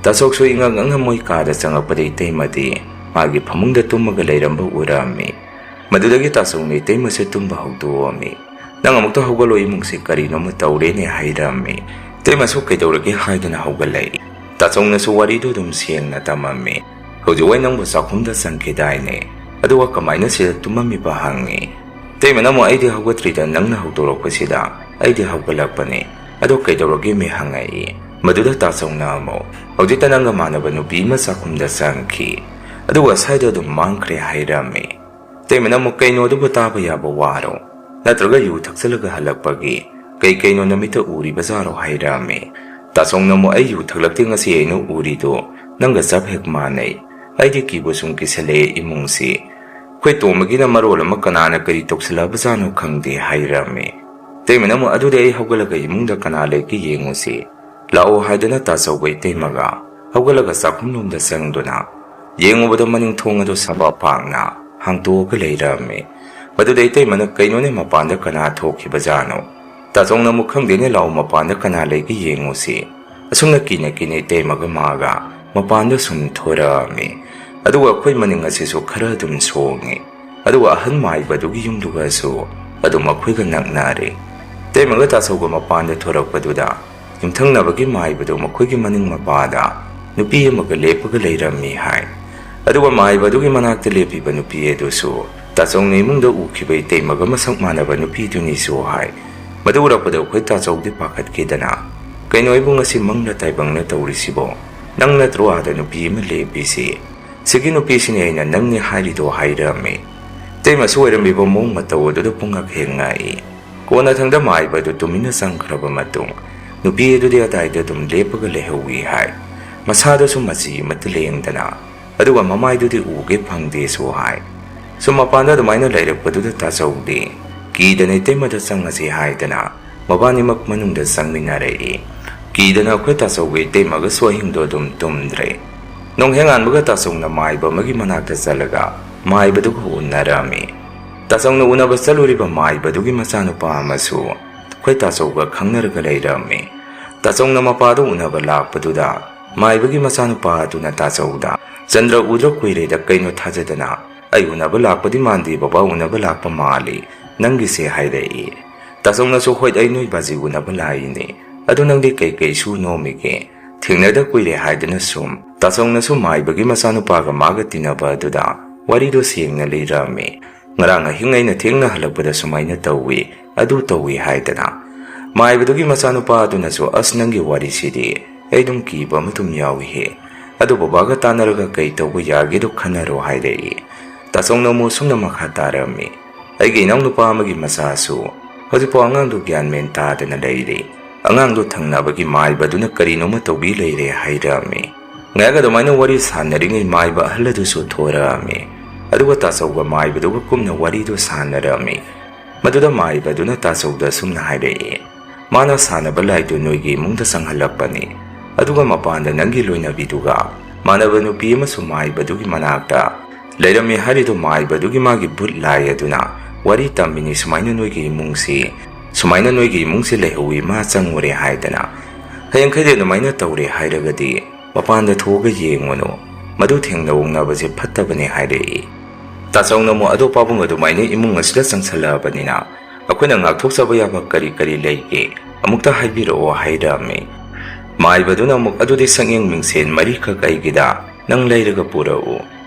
ꯇꯥꯆꯧꯁꯨ ꯏꯉꯛ ꯉꯛꯅ ꯃꯣꯏ ꯀꯥꯗ ꯆꯪꯉꯛꯄꯗ ꯏꯇꯩꯃꯗꯤ ꯃꯥꯒꯤ ꯐꯃꯨꯡꯗ ꯇꯨꯝꯃꯒ ꯂꯩꯔꯝꯕ ꯎꯔꯝꯃꯤ꯫ ꯃꯗꯨꯗꯒꯤ ꯇꯥꯆꯧꯅ ꯏꯇꯩꯃꯁꯦ ꯇꯨꯝꯕ ꯍꯧꯗꯣꯛꯑꯝꯃꯤ꯫ "ꯅꯪ ꯑꯃꯨꯛꯇ ꯍꯧꯒꯠꯂꯣ, ꯏꯃꯨꯡꯁꯦ ꯀꯔꯤꯅꯣꯃ ꯇꯧꯔꯦꯅꯦ" ꯍꯥꯏꯔꯝꯃꯤ꯫ ꯏꯇꯩꯃꯁꯨ "ꯀꯩꯗꯧꯔꯒꯦ?" ꯍꯥꯏꯗꯨꯅ ꯍꯧꯒꯠꯂꯛꯏ꯫ ꯇꯥꯆꯧꯅꯁꯨ ꯋꯥꯔꯤꯗꯨ ꯑꯗꯨꯝ ꯁꯦꯡꯅ ꯇꯝꯃꯝꯃꯤ꯫ "ꯍꯧꯖꯤꯛ ꯋꯥꯏ ꯅꯪꯕꯨ ꯆꯥꯛꯈꯨꯝꯗ ꯆꯪꯈꯤꯗꯥꯏꯅꯦ? ꯑꯗꯨꯒ ꯀꯃꯥꯏꯅ ꯁꯤꯗ ꯇꯨꯝꯃꯝꯃꯤꯕ?" ꯍꯪꯉꯤ꯫ ꯏꯇꯩꯃꯅ ꯑꯃꯨꯛ, "ꯑꯩꯗꯤ ꯍꯧꯒꯠꯇ꯭ꯔꯤꯗ, ꯅꯪꯅ ꯍꯧꯗꯣꯔꯛꯄꯁꯤꯗ ꯑꯩꯗꯤ ꯍꯧꯒꯠꯂꯛꯄꯅꯦ꯫ ꯑꯗꯣ ꯀꯩꯗꯧꯔꯒꯦ ꯃꯤ?" ꯍꯪꯉꯛꯏ꯫ ꯃꯗꯨꯗ ꯇꯥꯆꯧꯅ ꯑꯃꯨꯛ, "ꯍꯧꯖꯤꯛꯇ ꯅꯪꯒ ꯃꯥꯟꯅꯕ ꯅꯨꯄꯤ ꯑꯃ ꯆꯥꯛꯈꯨꯝꯗ ꯆꯪꯈꯤ꯫ ꯑꯗꯨꯒ ꯁ꯭ꯋꯥꯏꯗ ꯑꯗꯨꯝ ꯃꯥꯡꯈ꯭ꯔꯦ" ꯍꯥꯏꯔꯝꯃꯤ꯫ ꯏꯇꯩꯃꯅ ꯑꯃꯨꯛ, "ꯀꯩꯅꯣ ꯑꯗꯨꯕꯨ ꯇꯥꯕ ꯌꯥꯕ ꯋꯥꯔꯣ? ꯅꯠꯇ꯭ꯔꯒ ꯌꯨ ꯊꯛꯆꯜꯂꯒ ꯍꯜꯂꯛꯄꯒꯤ ꯀꯩ ꯀꯩꯅꯣ ꯅꯃꯤꯠꯇ ꯎꯔꯤꯕꯖꯥꯔꯣ?" ꯍꯥꯏꯔꯛꯑꯝꯃꯤ꯫ ꯇꯥꯆꯧꯅ ꯑꯃꯨꯛ, "ꯑꯩ ꯌꯨ ꯊꯛꯂꯛꯇꯦ, ꯉꯁꯤ ꯑꯩꯅ ꯎꯔꯤꯗꯣ ꯅꯪꯒ ꯆꯞ ꯍꯦꯛ ꯃꯥꯟꯅꯩ꯫ ꯑꯩꯗꯤ ꯀꯤꯕꯨ ꯁꯨꯝ ꯀꯤꯁꯜꯂꯛꯑꯦ ꯏꯃꯨꯡꯁꯤ꯫ ꯑꯩꯈꯣꯏ ꯇꯣꯝꯕꯒꯤꯅ ꯃꯔꯣꯜ ꯑꯃ ꯀꯅꯥꯅ ꯀꯔꯤ ꯇꯧꯁꯤꯜꯂꯛꯑꯕꯖꯥꯠꯅꯣ ꯈꯪꯗꯦ" ꯍꯥꯏꯔꯝꯃꯤ꯫ ꯏꯇꯩꯃꯅ ꯑꯃꯨꯛ, "ꯑꯗꯨꯗꯤ ꯑꯩ ꯍꯧꯒꯠꯂꯒ ꯏꯃꯨꯡꯗ ꯀꯅꯥ ꯂꯩꯒꯦ ꯌꯦꯡꯉꯨꯁꯤ ꯂꯥꯛꯑꯣ" ꯍꯥꯏꯗꯨꯅ ꯇꯥꯆꯧꯒ ꯏꯇꯩꯃꯒ ꯍꯧꯒꯠꯂꯒ ꯆꯥꯛꯈꯨꯝꯂꯣꯝꯗ ꯆꯪꯗꯨꯅ ꯌꯦꯡꯉꯨꯕꯗ ꯃꯅꯤꯡ ꯊꯣꯡ ꯑꯗꯨ ꯁꯝꯄꯥꯛ ꯄꯥꯛꯅ ꯍꯥꯡꯇꯣꯛꯑꯒ ꯂꯩꯔꯝꯃꯤ꯫ ꯃꯗꯨꯗ ꯏꯇꯩꯃꯅ, "ꯀꯩꯅꯣꯅꯦ, ꯃꯄꯥꯟꯗ ꯀꯅꯥ ꯊꯣꯛꯈꯤꯕꯖꯥꯠꯅꯣ?" ꯇꯥꯆꯧꯅ ꯑꯃꯨꯛ, "ꯈꯪꯗꯦꯅꯦ, ꯂꯥꯛꯑꯣ ꯃꯄꯥꯟꯗ ꯀꯅꯥ ꯂꯩꯒꯦ ꯌꯦꯡꯉꯨꯁꯤ"꯫ ꯑꯁꯨꯝꯅ ꯀꯤꯅ ꯀꯤꯅ ꯏꯇꯩꯃꯒ ꯃꯥꯒ ꯃꯄꯥꯟꯗ ꯁꯨꯝ ꯊꯣꯔꯛꯑꯝꯃꯤ꯫ ꯑꯗꯨꯒ ꯑꯩꯈꯣꯏ ꯃꯅꯤꯡ ꯑꯁꯤꯁꯨ ꯈꯔ ꯑꯗꯨꯝ ꯁꯣꯡꯉꯤ꯫ ꯑꯗꯨꯒ ꯑꯍꯟ ꯃꯥꯏꯕꯗꯨꯒꯤ ꯌꯨꯝꯗꯨꯒꯁꯨ ꯑꯗꯨꯝ ꯃꯈꯣꯏꯒ ꯅꯛꯅꯔꯦ꯫ ꯏꯇꯩꯃꯒ ꯇꯥꯆꯧꯒ ꯃꯄꯥꯟꯗ ꯊꯣꯔꯛꯄꯗꯨꯗ ꯌꯨꯝꯊꯪꯅꯕꯒꯤ ꯃꯥꯏꯕꯗꯨ ꯃꯈꯣꯏꯒꯤ ꯃꯅꯤꯡ ꯃꯄꯥꯗ ꯅꯨꯄꯤ ꯑꯃꯒ ꯂꯦꯞꯄꯒ ꯂꯩꯔꯝꯃꯤ ꯍꯥꯏ꯫ ꯑꯗꯨꯒ ꯃꯥꯏꯕꯗꯨꯒꯤ ꯃꯅꯥꯛꯇ ꯂꯦꯞꯄꯤꯕ ꯅꯨꯄꯤ ꯑꯗꯨꯁꯨ ꯇꯥꯆꯧꯅ ꯏꯃꯨꯡꯗ ꯎꯈꯤꯕ ꯏꯇꯩꯃꯒ ꯃꯁꯛ ꯃꯥꯟꯅꯕ ꯅꯨꯄꯤꯗꯨꯅꯤꯁꯨ ꯍꯥꯏ꯫ ꯃꯗꯨ ꯎꯔꯛꯄꯗ ꯑꯩꯈꯣꯏ ꯇꯥꯆꯧꯗꯤ ꯄꯥꯈꯠꯈꯤꯗꯅ, "ꯀꯩꯅꯣ, ꯏꯕꯨꯡ, ꯑꯁꯤ ꯃꯪꯂ ꯇꯥꯏꯕꯪꯂ ꯇꯧꯔꯤꯁꯤꯕꯣ? ꯅꯪ ꯅꯠꯇ꯭ꯔꯣ ꯑꯥꯗ ꯅꯨꯄꯤ ꯑꯃ ꯂꯦꯞꯄꯤꯁꯤ? ꯁꯤꯒꯤ ꯅꯨꯄꯤꯁꯤꯅꯦ ꯑꯩꯅ ꯅꯪꯅꯤ ꯍꯥꯏꯔꯤꯗꯣ" ꯍꯥꯏꯔꯝꯃꯤ꯫ ꯏꯇꯩꯃꯁꯨ ꯑꯣꯏꯔꯝꯃꯤꯕ ꯃꯑꯣꯡ ꯃꯇꯧ ꯑꯗꯨꯗ ꯄꯨꯡꯉꯛ ꯍꯦꯛ ꯉꯛꯏ꯫ ꯀꯣꯟꯅꯊꯪꯗ ꯃꯥꯏꯕ ꯑꯗꯨ ꯇꯨꯃꯤꯟꯅ ꯆꯪꯈ꯭ꯔꯕ ꯃꯇꯨꯡ, ꯅꯨꯄꯤ ꯑꯗꯨꯗꯤ ꯑꯗꯥꯏꯗ ꯑꯗꯨꯝ ꯂꯦꯞꯄꯒ ꯂꯩꯍꯧꯏ ꯍꯥꯏ꯫ ꯃꯁꯥꯗꯁꯨ ꯃꯆꯤ ꯑꯃꯠꯇ ꯂꯦꯡꯗꯅ, ꯑꯗꯨꯒ ꯃꯃꯥꯏꯗꯨꯗꯤ ꯎꯒꯦ ꯐꯪꯗꯦꯁꯨ ꯍꯥꯏ꯫ ꯁꯨꯝ ꯃꯄꯥꯟꯗ ꯑꯗꯨꯃꯥꯏꯅ ꯂꯩꯔꯛꯄꯗꯨꯗ ꯇꯥꯆꯧꯗꯤ ꯀꯤꯗꯅ ꯏꯇꯩꯃꯗ ꯆꯪꯉꯁꯤ ꯍꯥꯏꯗꯅ ꯃꯕꯥꯅꯤꯃꯛ ꯃꯅꯨꯡꯗ ꯆꯪꯃꯤꯟꯅꯔꯛꯏ꯫ ꯀꯤꯗꯅ ꯑꯩꯈꯣꯏ ꯇꯥꯆꯧꯒ ꯏꯇꯩꯃꯒꯁꯨ ꯑꯍꯤꯡꯗꯣ ꯑꯗꯨꯝ ꯇꯨꯝꯗ꯭ꯔꯦ꯫ ꯅꯣꯡꯍꯦꯛ ꯉꯥꯟꯕꯒ ꯇꯥꯆꯧꯅ ꯃꯥꯏꯕ ꯑꯃꯒꯤ ꯃꯅꯥꯛꯇ ꯆꯠꯂꯒ ꯃꯥꯏꯕꯗꯨꯒ ꯎꯅꯔꯝꯃꯤ꯫ ꯇꯥꯆꯧꯅ ꯎꯅꯕ ꯆꯠꯂꯨꯔꯤꯕ ꯃꯥꯏꯕꯗꯨꯒꯤ ꯃꯆꯥꯅꯨꯄꯥ ꯑꯃꯁꯨ ꯑꯩꯈꯣꯏ ꯇꯥꯆꯧꯒ ꯈꯪꯅꯔꯒ ꯂꯩꯔꯝꯃꯤ꯫ ꯇꯥꯆꯧꯅ ꯃꯄꯥꯗꯨ ꯎꯅꯕ ꯂꯥꯛꯄꯗꯨꯗ ꯃꯥꯏꯕꯒꯤ ꯃꯆꯥꯅꯨꯄꯥ ꯑꯗꯨꯅ ꯇꯥꯆꯧꯗ, "ꯆꯟꯗ꯭ꯔ ꯎꯗ꯭ꯔ ꯀꯨꯏꯔꯦꯗ, ꯀꯩꯅꯣ ꯊꯥꯖꯗꯅ?" "ꯑꯩ ꯎꯅꯕ ꯂꯥꯛꯄꯗꯤ ꯃꯥꯟꯗꯦ, ꯕꯕꯥ ꯎꯅꯕ ꯂꯥꯛꯄ ꯃꯥꯜꯂꯤ ꯅꯪꯒꯤꯁꯦ" ꯍꯥꯏꯔꯛꯏ꯫ ꯇꯥꯆꯧꯅꯁꯨ, "ꯍꯣꯏ, ꯑꯩ ꯅꯣꯏ ꯕꯥꯖꯤ ꯎꯅꯕ ꯂꯥꯛꯏꯅꯦ꯫ ꯑꯗꯨ ꯅꯪꯗꯤ ꯀꯩꯀꯩ ꯁꯨ ꯅꯣꯝꯃꯤꯒꯦ? ꯊꯦꯡꯅꯗ ꯀꯨꯏꯔꯦ" ꯍꯥꯏꯗꯅ ꯁꯨꯝ ꯇꯥꯆꯧꯅꯁꯨ ꯃꯥꯏꯕꯒꯤ ꯃꯆꯥꯅꯨꯄꯥꯒ ꯃꯥꯒ ꯇꯤꯟꯅꯕ ꯑꯗꯨꯗ ꯋꯥꯔꯤꯗꯣ ꯁꯦꯡꯅ ꯂꯤꯔꯝꯃꯤ꯫ "ꯉꯔꯥꯡ ꯑꯍꯤꯡ ꯑꯩꯅ ꯊꯦꯡꯅ ꯍꯜꯂꯛꯄꯗ ꯁꯨꯃꯥꯏꯅ ꯇꯧꯏ, ꯑꯗꯨ ꯇꯧꯏ" ꯍꯥꯏꯗꯅ꯫ ꯃꯥꯏꯕꯗꯨꯒꯤ ꯃꯆꯥꯅꯨꯄꯥ ꯑꯗꯨꯅꯁꯨ, "ꯑꯁ, ꯅꯪꯒꯤ ꯋꯥꯔꯤꯁꯤꯗꯤ ꯑꯩ ꯑꯗꯨꯝ ꯀꯤꯕ ꯑꯃ ꯑꯗꯨꯝ ꯌꯥꯎꯏꯍꯦ꯫ ꯑꯗꯨ ꯕꯕꯥꯒ ꯇꯥꯟꯅꯔꯒ ꯀꯩ ꯇꯧꯕ ꯌꯥꯒꯦꯗꯣ ꯈꯟꯅꯔꯣ" ꯍꯥꯏꯔꯛꯏ꯫ ꯇꯥꯆꯧꯅ ꯑꯃꯨꯛ ꯁꯨꯝꯅ ꯃꯈꯥ ꯇꯥꯔꯝꯃꯤ, "ꯑꯩꯒꯤ ꯏꯅꯥꯎꯅꯨꯄꯥ ꯑꯃꯒꯤ ꯃꯆꯥꯁꯨ ꯍꯧꯖꯤꯛꯐꯥꯎ ꯑꯉꯥꯡꯗꯨ ꯒ꯭ꯌꯥꯟ ꯃꯦꯟ ꯇꯥꯗꯅ ꯂꯩꯔꯤ꯫ ꯑꯉꯥꯡꯗꯨ ꯊꯪꯅꯕꯒꯤ ꯃꯥꯏꯕꯗꯨꯅ ꯀꯔꯤꯅꯣꯃ ꯇꯧꯕꯤ ꯂꯩꯔꯦ" ꯍꯥꯏꯔꯝꯃꯤ꯫ ꯉꯥꯏꯍꯥꯛ ꯑꯗꯨꯃꯥꯏꯅ ꯋꯥꯔꯤ ꯁꯥꯟꯅꯔꯤꯉꯩ ꯃꯥꯏꯕ ꯑꯍꯜ ꯑꯗꯨꯁꯨ ꯊꯣꯔꯛꯑꯝꯃꯤ꯫ ꯑꯗꯨꯒ ꯇꯥꯆꯧꯒ ꯃꯥꯏꯕꯗꯨꯒ ꯀꯨꯝꯅ ꯋꯥꯔꯤꯗꯨ ꯁꯥꯟꯅꯔꯝꯃꯤ꯫ ꯃꯗꯨꯗ ꯃꯥꯏꯕꯗꯨꯅ ꯇꯥꯆꯧꯗ ꯑꯁꯨꯝꯅ ꯍꯥꯏꯔꯛꯏ, "ꯃꯥꯅ ꯁꯥꯟꯅꯕ ꯂꯥꯏꯗꯨ ꯅꯣꯏꯒꯤ ꯏꯃꯨꯡꯗ ꯆꯪꯍꯜꯂꯛꯄꯅꯤ꯫ ꯑꯗꯨꯒ ꯃꯄꯥꯟꯗ ꯅꯪꯒꯤ ꯂꯣꯏꯅꯕꯤꯗꯨꯒ ꯃꯥꯟꯅꯕ ꯅꯨꯄꯤ ꯑꯃꯁꯨ ꯃꯥꯏꯕꯗꯨꯒꯤ ꯃꯅꯥꯛꯇ ꯂꯩꯔꯝꯃꯤ ꯍꯥꯏꯔꯤꯗꯨ ꯃꯥꯏꯕꯗꯨꯒꯤ ꯃꯥꯒꯤ ꯚꯨꯠ ꯂꯥꯏ ꯑꯗꯨꯅ ꯋꯥꯔꯤ ꯇꯝꯃꯤꯅꯤ, ꯁꯨꯃꯥꯏꯅ ꯅꯣꯏꯒꯤ ꯏꯃꯨꯡꯁꯤ, ꯁꯨꯃꯥꯏꯅ ꯅꯣꯏꯒꯤ ꯏꯃꯨꯡꯁꯤ ꯂꯩꯍꯧꯋꯤ, ꯃꯥ ꯆꯪꯉꯨꯔꯦ" ꯍꯥꯏꯗꯅ꯫ "ꯍꯌꯦꯡꯈꯩꯗꯤ ꯑꯗꯨꯃꯥꯏꯅ ꯇꯧꯔꯦ ꯍꯥꯏꯔꯒꯗꯤ ꯃꯄꯥꯟꯗ ꯊꯣꯛꯑꯒ ꯌꯦꯡꯉꯨꯅꯨ, ꯃꯗꯨ ꯊꯦꯡꯅ ꯎꯅꯕꯁꯦ ꯐꯠꯇꯕꯅꯦ" ꯍꯥꯏꯔꯛꯏ꯫ ꯇꯥꯆꯧꯅ ꯑꯃꯨꯛ, "ꯑꯗꯣ ꯄꯥꯕꯨꯡ, ꯑꯗꯨꯃꯥꯏꯅ ꯏꯃꯨꯡ ꯑꯁꯤꯗ ꯆꯪꯁꯜꯂꯛꯑꯕꯅꯤꯅ ꯑꯩꯈꯣꯏꯅ ꯉꯥꯛꯊꯣꯛꯆꯕ ꯌꯥꯕ ꯀꯔꯤ ꯀꯔꯤ ꯂꯩꯒꯦ? ꯑꯃꯨꯛꯇ ꯍꯥꯏꯕꯤꯔꯛꯑꯣ" ꯍꯥꯏꯔꯛꯑꯝꯃꯤ꯫ ꯃꯥꯏꯕꯗꯨꯅ ꯑꯃꯨꯛ, "ꯑꯗꯨꯗꯤ ꯁꯛꯌꯦꯡ ꯃꯤꯡꯁꯦꯟ ꯃꯔꯤꯈꯛ ꯑꯩꯒꯤꯗ ꯅꯪ ꯂꯩꯔꯒ ꯄꯨꯔꯛꯎ꯫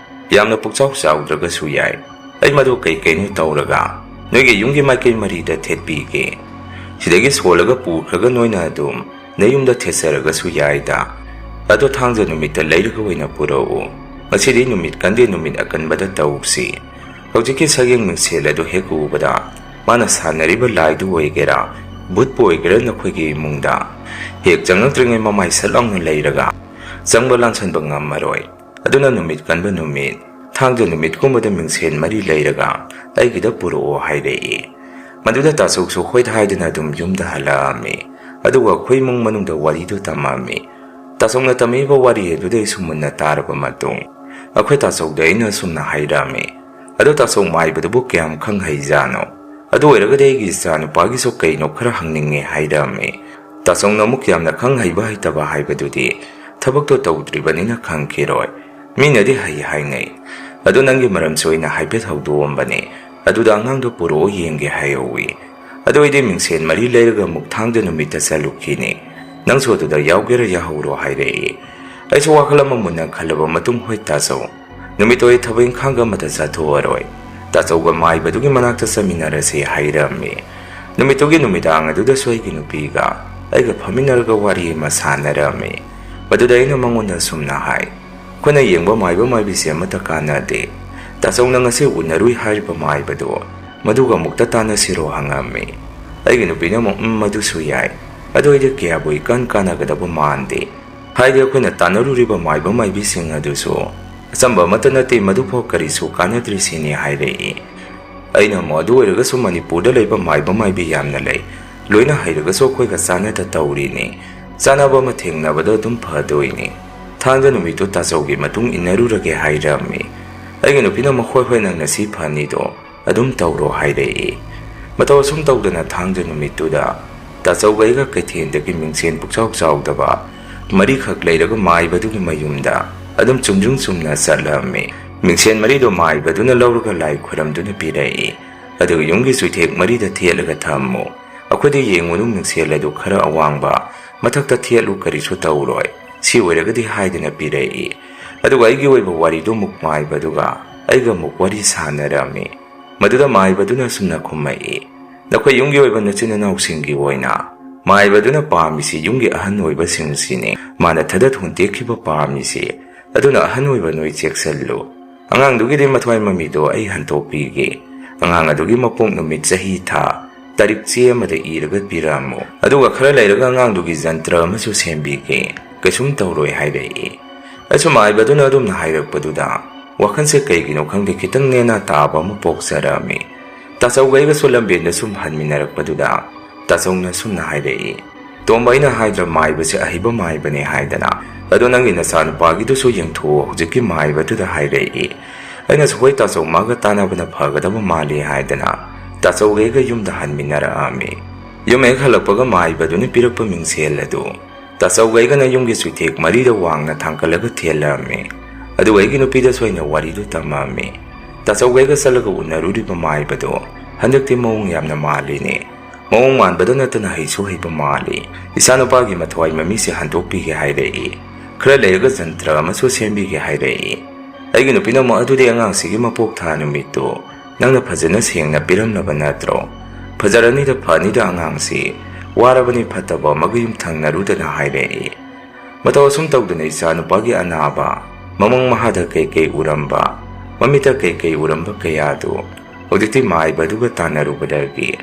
ꯌꯥꯝꯅ ꯄꯨꯛꯆꯥꯎ ꯆꯥꯎꯗ꯭ꯔꯒꯁꯨ ꯌꯥꯏ꯫ ꯑꯩ ꯃꯗꯨ ꯀꯩ ꯀꯩꯅꯣ ꯇꯧꯔꯒ ꯅꯣꯏꯒꯤ ꯌꯨꯝꯒꯤ ꯃꯥꯏꯀꯩ ꯃꯔꯤꯗ ꯊꯦꯠꯄꯤꯒꯦ꯫ ꯁꯤꯗꯒꯤ ꯁꯣꯜꯂꯒ ꯄꯨꯈ꯭ꯔꯒ ꯅꯣꯏꯅ ꯑꯗꯨꯝ ꯅꯌꯨꯝꯗ ꯊꯦꯠꯆꯔꯒꯁꯨ ꯌꯥꯏꯗ꯫ ꯑꯗꯣ ꯊꯥꯡꯖ ꯅꯨꯃꯤꯠꯇ ꯂꯩꯔꯒ ꯑꯣꯏꯅ ꯄꯨꯔꯛꯎ꯫ ꯉꯁꯤꯗꯤ ꯅꯨꯃꯤꯠ ꯀꯟꯗꯦ, ꯅꯨꯃꯤꯠ ꯑꯀꯟꯕꯗ ꯇꯧꯁꯤ꯫ ꯍꯧꯖꯤꯛꯀꯤ ꯁꯛꯌꯦꯡ ꯃꯤꯡꯁꯦꯜ ꯑꯗꯨ ꯍꯦꯛ ꯎꯕꯗ ꯃꯥꯅ ꯁꯥꯟꯅꯔꯤꯕ ꯂꯥꯏꯗꯨ ꯑꯣꯏꯒꯦꯔꯥ, ꯚꯨꯠꯄꯨ ꯑꯣꯏꯒꯦꯔꯥ, ꯅꯈꯣꯏꯒꯤ ꯏꯃꯨꯡꯗ ꯍꯦꯛ ꯆꯪꯂꯛꯇ꯭ꯔꯤꯉꯩ ꯃꯃꯥꯏ ꯁꯠ ꯂꯥꯎꯅ ꯂꯩꯔꯒ ꯆꯪꯕ ꯂꯥꯟꯁꯟꯕ ꯉꯝꯃꯔꯣꯏ꯫ ꯑꯗꯨꯅ ꯅꯨꯃꯤꯠ ꯀꯟꯕ ꯅꯨꯃꯤꯠ, ꯊꯥꯡꯖ ꯅꯨꯃꯤꯠꯀꯨꯝꯕꯗ ꯃꯤꯡꯁꯦꯜ ꯃꯔꯤ ꯂꯩꯔꯒ ꯑꯩꯒꯤꯗ ꯄꯨꯔꯛꯑꯣ" ꯍꯥꯏꯔꯛꯏ꯫ ꯃꯗꯨꯗ ꯇꯥꯆꯧꯁꯨ ꯍꯣꯏ ꯍꯥꯏꯗꯅ ꯑꯗꯨꯝ ꯌꯨꯝꯗ ꯍꯜꯂꯛꯑꯝꯃꯤ꯫ ꯑꯗꯨꯒ ꯑꯩꯈꯣꯏ ꯏꯃꯨꯡ ꯃꯅꯨꯡꯗ ꯋꯥꯔꯤꯗꯨ ꯇꯝꯃꯝꯃꯤ꯫ ꯇꯥꯆꯧꯅ ꯇꯝꯃꯤꯕ ꯋꯥꯔꯤ ꯑꯗꯨꯗ ꯑꯩꯁꯨ ꯃꯨꯟꯅ ꯇꯥꯔꯕ ꯃꯇꯨꯡ ꯑꯩꯈꯣꯏ ꯇꯥꯆꯧꯗ ꯑꯩꯅ ꯑꯁꯨꯝꯅ ꯍꯥꯏꯔꯝꯃꯤ, "ꯑꯗꯣ ꯇꯥꯆꯧ, ꯃꯥꯏꯕꯗꯨꯕꯨ ꯀꯌꯥꯝ ꯈꯪ ꯍꯩꯖꯥꯠꯅꯣ? ꯑꯗꯨ ꯑꯣꯏꯔꯒꯗꯤ ꯑꯩꯒꯤ ꯏꯆꯥ ꯅꯨꯄꯥꯒꯤꯁꯨ ꯀꯩꯅꯣ ꯈꯔ ꯍꯪꯅꯤꯡꯉꯦ" ꯍꯥꯏꯔꯝꯃꯤ꯫ ꯇꯥꯆꯧꯅ ꯑꯃꯨꯛ, "ꯌꯥꯝꯅ ꯈꯪ ꯍꯩꯕ ꯍꯩꯇꯕ ꯍꯥꯏꯕꯗꯨꯗꯤ ꯊꯕꯛꯇꯣ ꯇꯧꯗ꯭ꯔꯤꯕꯅꯤꯅ ꯈꯪꯈꯤꯔꯣꯏ꯫ ꯃꯤꯅꯗꯤ ꯍꯩ ꯍꯥꯏꯅꯩ, ꯑꯗꯣ ꯅꯪꯒꯤ ꯃꯔꯝꯁꯨ ꯑꯩꯅ ꯍꯥꯏꯐꯦꯠ ꯍꯧꯗꯣꯛꯑꯝꯕꯅꯦ꯫ ꯑꯗꯨꯗ ꯑꯉꯥꯡꯗꯣ ꯄꯨꯔꯛꯑꯣ ꯌꯦꯡꯒꯦ ꯍꯥꯏꯍꯧꯋꯤ꯫ ꯑꯗꯨ ꯑꯩꯗꯤ ꯃꯤꯡꯁꯦꯟ ꯃꯔꯤ ꯂꯩꯔꯒ ꯑꯃꯨꯛ ꯊꯥꯡꯖ ꯅꯨꯃꯤꯠꯇ ꯆꯠꯂꯨꯈꯤꯅꯤ꯫ ꯅꯪꯁꯨ ꯑꯗꯨꯗ ꯌꯥꯎꯒꯦꯔꯥ ꯌꯥꯍꯧꯔꯣ ꯍꯥꯏꯔꯛꯏ꯫ ꯑꯩꯁꯨ ꯋꯥꯈꯜ ꯑꯃ ꯃꯨꯟꯅ ꯈꯜꯂꯕ ꯃꯇꯨꯡ, ꯍꯣꯏ ꯇꯥꯆꯧ, ꯅꯨꯃꯤꯠꯇꯣ ꯑꯩ ꯊꯕꯛ ꯏꯪꯈꯥꯡꯒ ꯑꯃꯠꯇ ꯆꯠꯊꯣꯛꯑꯔꯣꯏ꯫ ꯇꯥꯆꯧꯒ ꯃꯥꯏꯕꯗꯨꯒꯤ ꯃꯅꯥꯛꯇ ꯆꯠꯃꯤꯟꯅꯔꯁꯤ ꯍꯥꯏꯔꯝꯃꯤ꯫ ꯅꯨꯃꯤꯠꯇꯨꯒꯤ ꯅꯨꯃꯤꯗꯥꯡ ꯑꯗꯨꯗꯁꯨ ꯑꯩꯒꯤ ꯅꯨꯄꯤꯒ ꯑꯩꯒ ꯐꯝꯃꯤꯟꯅꯔꯒ ꯋꯥꯔꯤ ꯑꯃ ꯁꯥꯟꯅꯔꯝꯃꯤ꯫ ꯃꯗꯨꯗ ꯑꯩꯅ ꯃꯉꯣꯟꯗ ꯑꯁꯨꯝꯅ ꯍꯥꯏ, ꯑꯩꯈꯣꯏꯅ ꯌꯦꯡꯕ ꯃꯥꯏꯕ ꯃꯥꯏꯕꯤꯁꯦ ꯑꯃꯠꯇ ꯀꯥꯟꯅꯗꯦ꯫ ꯇꯥꯆꯧꯅ ꯉꯁꯤ ꯎꯅꯔꯨꯏ ꯍꯥꯏꯔꯤꯕ ꯃꯥꯏꯕꯗꯣ, ꯃꯗꯨꯒ ꯑꯃꯨꯛꯇ ꯇꯥꯟꯅꯁꯤꯔꯣ ꯍꯪꯉꯝꯃꯤ꯫ ꯑꯩꯒꯤ ꯅꯨꯄꯤꯅ ꯑꯃꯨꯛ, "ꯎꯝ, ꯃꯗꯨꯁꯨ ꯌꯥꯏ꯫ ꯑꯗꯨ ꯑꯩꯗꯤ ꯀꯌꯥꯕꯨ ꯏꯀꯥꯟ ꯀꯥꯟꯅꯒꯗꯕ ꯃꯥꯟꯗꯦ꯫ ꯍꯥꯏꯗꯤ ꯑꯩꯈꯣꯏꯅ ꯇꯥꯟꯅꯔꯨꯔꯤꯕ ꯃꯥꯏꯕ ꯃꯥꯏꯕꯤꯁꯤꯡ ꯑꯗꯨꯁꯨ ꯑꯆꯝꯕ ꯑꯃꯠꯇ ꯅꯠꯇꯦ, ꯃꯗꯨꯐꯥꯎ ꯀꯔꯤꯁꯨ ꯀꯥꯟꯅꯗ꯭ꯔꯤꯁꯤꯅꯤ" ꯍꯥꯏꯔꯛꯏ꯫ ꯑꯩꯅ ꯑꯃꯨꯛ, "ꯑꯗꯨ ꯑꯣꯏꯔꯒꯁꯨ ꯃꯅꯤꯄꯨꯔꯗ ꯂꯩꯕ ꯃꯥꯏꯕ ꯃꯥꯏꯕꯤ ꯌꯥꯝꯅ ꯂꯩ꯫ ꯂꯣꯏꯅ ꯍꯩꯔꯒꯁꯨ ꯑꯩꯈꯣꯏꯒ ꯆꯥꯟꯅꯗ ꯇꯧꯔꯤꯅꯤ꯫ ꯆꯥꯟꯅꯕ ꯑꯃ ꯊꯦꯡꯅꯕꯗ ꯑꯗꯨꯝ ꯐꯗꯣꯏꯅꯤ꯫ ꯊꯥꯡꯖ ꯅꯨꯃꯤꯠꯇꯨ ꯇꯥꯆꯧꯒꯤ ꯃꯇꯨꯡ ꯏꯟꯅꯔꯨꯔꯒꯦ" ꯍꯥꯏꯔꯝꯃꯤ꯫ ꯑꯩꯒꯤ ꯅꯨꯄꯤꯅ ꯑꯃꯨꯛ, "ꯍꯣꯏ, ꯍꯣꯏ, ꯅꯪꯅ ꯁꯤ ꯐꯅꯤꯗꯣ ꯑꯗꯨꯝ ꯇꯧꯔꯣ" ꯍꯥꯏꯔꯛꯏ꯫ ꯃꯇꯧ ꯑꯁꯨꯝ ꯇꯧꯗꯅ ꯊꯥꯡꯖ ꯅꯨꯃꯤꯠꯇꯨꯗ ꯇꯥꯆꯧꯒ ꯑꯩꯒ ꯀꯩꯊꯦꯜꯗꯒꯤ ꯃꯤꯡꯁꯦꯟ ꯄꯨꯛꯆꯥꯎ ꯆꯥꯎꯗꯕ ꯃꯔꯤꯈꯛ ꯂꯩꯔꯒ ꯃꯥꯏꯕꯗꯨꯒꯤ ꯃꯌꯨꯝꯗ ꯑꯗꯨꯝ ꯆꯨꯝꯗ꯭ꯔꯤꯡ ꯆꯨꯝꯅ ꯆꯠꯂꯝꯃꯤ꯫ ꯃꯤꯡꯁꯦꯟ ꯃꯔꯤꯗꯣ ꯃꯥꯏꯕꯗꯨꯅ ꯂꯧꯔꯒ ꯂꯥꯏ ꯈꯨꯔꯝꯗꯨꯅ ꯄꯤꯔꯛꯏ꯫ ꯑꯗꯨꯒ ꯌꯨꯝꯒꯤ ꯆꯨꯏꯊꯦꯛ ꯃꯔꯤꯗ ꯊꯦꯠꯂꯒ ꯊꯝꯃꯨ꯫ ꯑꯩꯈꯣꯏꯗ ꯌꯦꯡꯉꯨꯅꯨ, ꯃꯤꯡꯁꯦꯜ ꯑꯗꯨ ꯈꯔ ꯑꯋꯥꯡꯕ ꯃꯊꯛꯇ ꯊꯦꯠꯂꯨ, ꯀꯔꯤꯁꯨ ꯇꯧꯔꯣꯏ꯫ ꯁꯤ ꯑꯣꯏꯔꯒꯗꯤ ꯍꯥꯏꯗꯅ ꯄꯤꯔꯛꯏ꯫ ꯑꯗꯨꯒ ꯑꯩꯒꯤ ꯑꯣꯏꯕ ꯋꯥꯔꯤꯗꯨ ꯑꯃꯨꯛ ꯃꯥꯏꯕꯗꯨꯒ ꯑꯩꯒ ꯑꯃꯨꯛ ꯋꯥꯔꯤ ꯁꯥꯟꯅꯔꯝꯃꯤ꯫ ꯃꯗꯨꯗ ꯃꯥꯏꯕꯗꯨꯅ ꯑꯁꯨꯝꯅ ꯈꯨꯝꯃꯛꯏ, "ꯅꯈꯣꯏ ꯌꯨꯝꯒꯤ ꯑꯣꯏꯕ ꯅꯆꯤꯟ ꯅꯅꯥꯎꯁꯤꯡꯒꯤ ꯑꯣꯏꯅ ꯃꯥꯏꯕꯗꯨꯅ ꯄꯥꯝꯃꯤꯁꯤ ꯌꯨꯝꯒꯤ ꯑꯍꯟ ꯑꯣꯏꯕꯁꯤꯡꯁꯤꯅꯤ꯫ ꯃꯥꯅ ꯊꯗꯠ ꯍꯨꯟꯇꯦꯛꯈꯤꯕ ꯄꯥꯝꯃꯤꯁꯤ꯫ ꯑꯗꯨꯅ ꯑꯍꯟ ꯑꯣꯏꯕ ꯅꯣꯏ ꯆꯦꯛꯁꯤꯜꯂꯨ꯫ ꯑꯉꯥꯡꯗꯨꯒꯤꯗꯤ ꯃꯊ꯭ꯋꯥꯏ ꯃꯃꯤꯗꯣ ꯑꯩ ꯍꯟꯗꯣꯛꯄꯤꯒꯦ꯫ ꯑꯉꯥꯡ ꯑꯗꯨꯒꯤ ꯃꯄꯣꯛ ꯅꯨꯃꯤꯠ, ꯆꯍꯤ, ꯊꯥ, ꯇꯥꯔꯤꯛ ꯆꯦ ꯑꯃꯗ ꯏꯔꯒ ꯄꯤꯔꯛꯑꯝꯃꯨ꯫ ꯑꯗꯨꯒ ꯈꯔ ꯂꯩꯔꯒ ꯑꯉꯥꯡꯗꯨꯒꯤ ꯖꯟꯇ꯭ꯔ ꯑꯃꯁꯨ ꯁꯦꯝꯕꯤꯒꯦ꯫ ꯀꯩꯁꯨꯝ ꯇꯧꯔꯣꯏ" ꯍꯥꯏꯔꯛꯏ꯫ ꯑꯩꯁꯨ ꯃꯥꯏꯕꯗꯨꯅ ꯑꯗꯨꯝꯅ ꯍꯥꯏꯔꯛꯄꯗꯨꯗ ꯋꯥꯈꯜꯁꯦ ꯀꯩꯒꯤꯅꯣ ꯈꯪꯗꯦ, ꯈꯤꯇꯪ ꯅꯦꯅꯥ ꯇꯥꯕ ꯑꯃ ꯄꯣꯛꯆꯔꯛꯑꯝꯃꯤ꯫ ꯇꯥꯆꯧꯒ ꯑꯩꯒꯁꯨ ꯂꯝꯕꯦꯟꯗ ꯁꯨꯝ ꯍꯟꯃꯤꯟꯅꯔꯛꯄꯗꯨꯗ ꯇꯥꯆꯧꯅ ꯁꯨꯝꯅ ꯍꯥꯏꯔꯛꯏ, "ꯇꯣꯝꯕ, ꯑꯩꯅ ꯍꯥꯏꯗ꯭ꯔ ꯃꯥꯏꯕꯁꯦ ꯑꯍꯩꯕ ꯃꯥꯏꯕꯅꯦ ꯍꯥꯏꯗꯅ? ꯑꯗꯣ ꯅꯪꯒꯤ ꯅꯆꯥꯅꯨꯄꯥꯒꯤꯗꯨꯁꯨ ꯌꯦꯡꯊꯣꯛꯑꯣ" ꯍꯧꯖꯤꯛꯀꯤ ꯃꯥꯏꯕꯗꯨꯗ ꯍꯥꯏꯔꯛꯏ꯫ ꯑꯩꯅꯁꯨ, "ꯍꯣꯏ ꯇꯥꯆꯧ, ꯃꯥꯒ ꯇꯥꯟꯅꯕꯅ ꯐꯒꯗꯕ ꯃꯥꯜꯂꯤ" ꯍꯥꯏꯗꯅ ꯇꯥꯆꯧꯒ ꯑꯩꯒ ꯌꯨꯝꯗ ꯍꯟꯃꯤꯟꯅꯔꯛꯑꯝꯃꯤ꯫ ꯌꯨꯝ ꯍꯦꯛ ꯍꯜꯂꯛꯄꯒ ꯃꯥꯏꯕꯗꯨꯅ ꯄꯤꯔꯛꯄ ꯃꯤꯡꯁꯦꯜ ꯑꯗꯨ ꯇꯥꯆꯧꯒ ꯑꯩꯒꯅ ꯌꯨꯝꯒꯤ ꯆꯨꯏꯊꯦꯛ ꯃꯔꯤꯗ ꯋꯥꯡꯅ ꯊꯥꯡꯀꯠꯂꯒ ꯊꯦꯜꯂꯝꯃꯤ꯫ ꯑꯗꯨꯒ ꯑꯩꯒꯤ ꯅꯨꯄꯤꯗꯁꯨ ꯑꯩꯅ ꯋꯥꯔꯤꯗꯨ ꯇꯝꯃꯝꯃꯤ꯫ ꯇꯥꯆꯧꯒꯩꯒ ꯆꯠꯂꯒ ꯎꯅꯔꯨꯔꯤꯕ ꯃꯥꯏꯕꯗꯣ ꯍꯟꯗꯛꯇꯤ ꯃꯑꯣꯡ ꯌꯥꯝꯅ ꯃꯥꯜꯂꯤꯅꯦ꯫ ꯃꯑꯣꯡ ꯃꯥꯟꯕꯗ ꯅꯠꯇꯅ ꯍꯩꯁꯨ ꯍꯩꯕ ꯃꯥꯜꯂꯤ꯫ ꯏꯆꯥꯅꯨꯄꯥꯒꯤ ꯃꯊ꯭ꯋꯥꯏ ꯃꯃꯤꯁꯦ ꯍꯟꯗꯣꯛꯄꯤꯒꯦ ꯍꯥꯏꯔꯛꯏ꯫ ꯈꯔ ꯂꯩꯔꯒ ꯖꯟꯇ꯭ꯔ ꯑꯃꯁꯨ ꯁꯦꯝꯕꯤꯒꯦ ꯍꯥꯏꯔꯛꯏ꯫ ꯑꯩꯒꯤ ꯅꯨꯄꯤꯅ ꯑꯃꯨꯛ, "ꯑꯗꯨꯗꯤ ꯑꯉꯥꯡꯁꯤꯒꯤ ꯃꯄꯣꯛ ꯊꯥ ꯅꯨꯃꯤꯠꯇꯨ ꯅꯪꯅ ꯐꯖꯅ ꯁꯦꯡꯅ ꯄꯤꯔꯝꯂꯕ ꯅꯠꯇ꯭ꯔꯣ? ꯐꯖꯔꯅꯤꯗ, ꯐꯅꯤꯗ ꯑꯉꯥꯡꯁꯤ꯫ ꯋꯥꯔꯕꯅꯤ ꯐꯠꯇꯕ ꯑꯃꯒ ꯌꯨꯝ ꯊꯪꯅꯔꯨꯗꯅ" ꯍꯥꯏꯔꯛꯏ꯫ ꯃꯇꯧ ꯑꯁꯨꯝ ꯇꯧꯗꯅ ꯏꯆꯥꯅꯨꯄꯥꯒꯤ ꯑꯅꯥꯕ, ꯃꯃꯪ ꯃꯍꯥꯗ ꯀꯩꯀꯩ ꯎꯔꯝꯕ, ꯃꯃꯤꯠꯇ ꯀꯩꯀꯩ ꯎꯔꯝꯕ ꯀꯌꯥꯗꯨ ꯍꯧꯖꯤꯛꯇꯤ ꯃꯥꯏꯕꯗꯨꯒ ꯇꯥꯟꯅꯔꯨꯕꯗꯒꯤ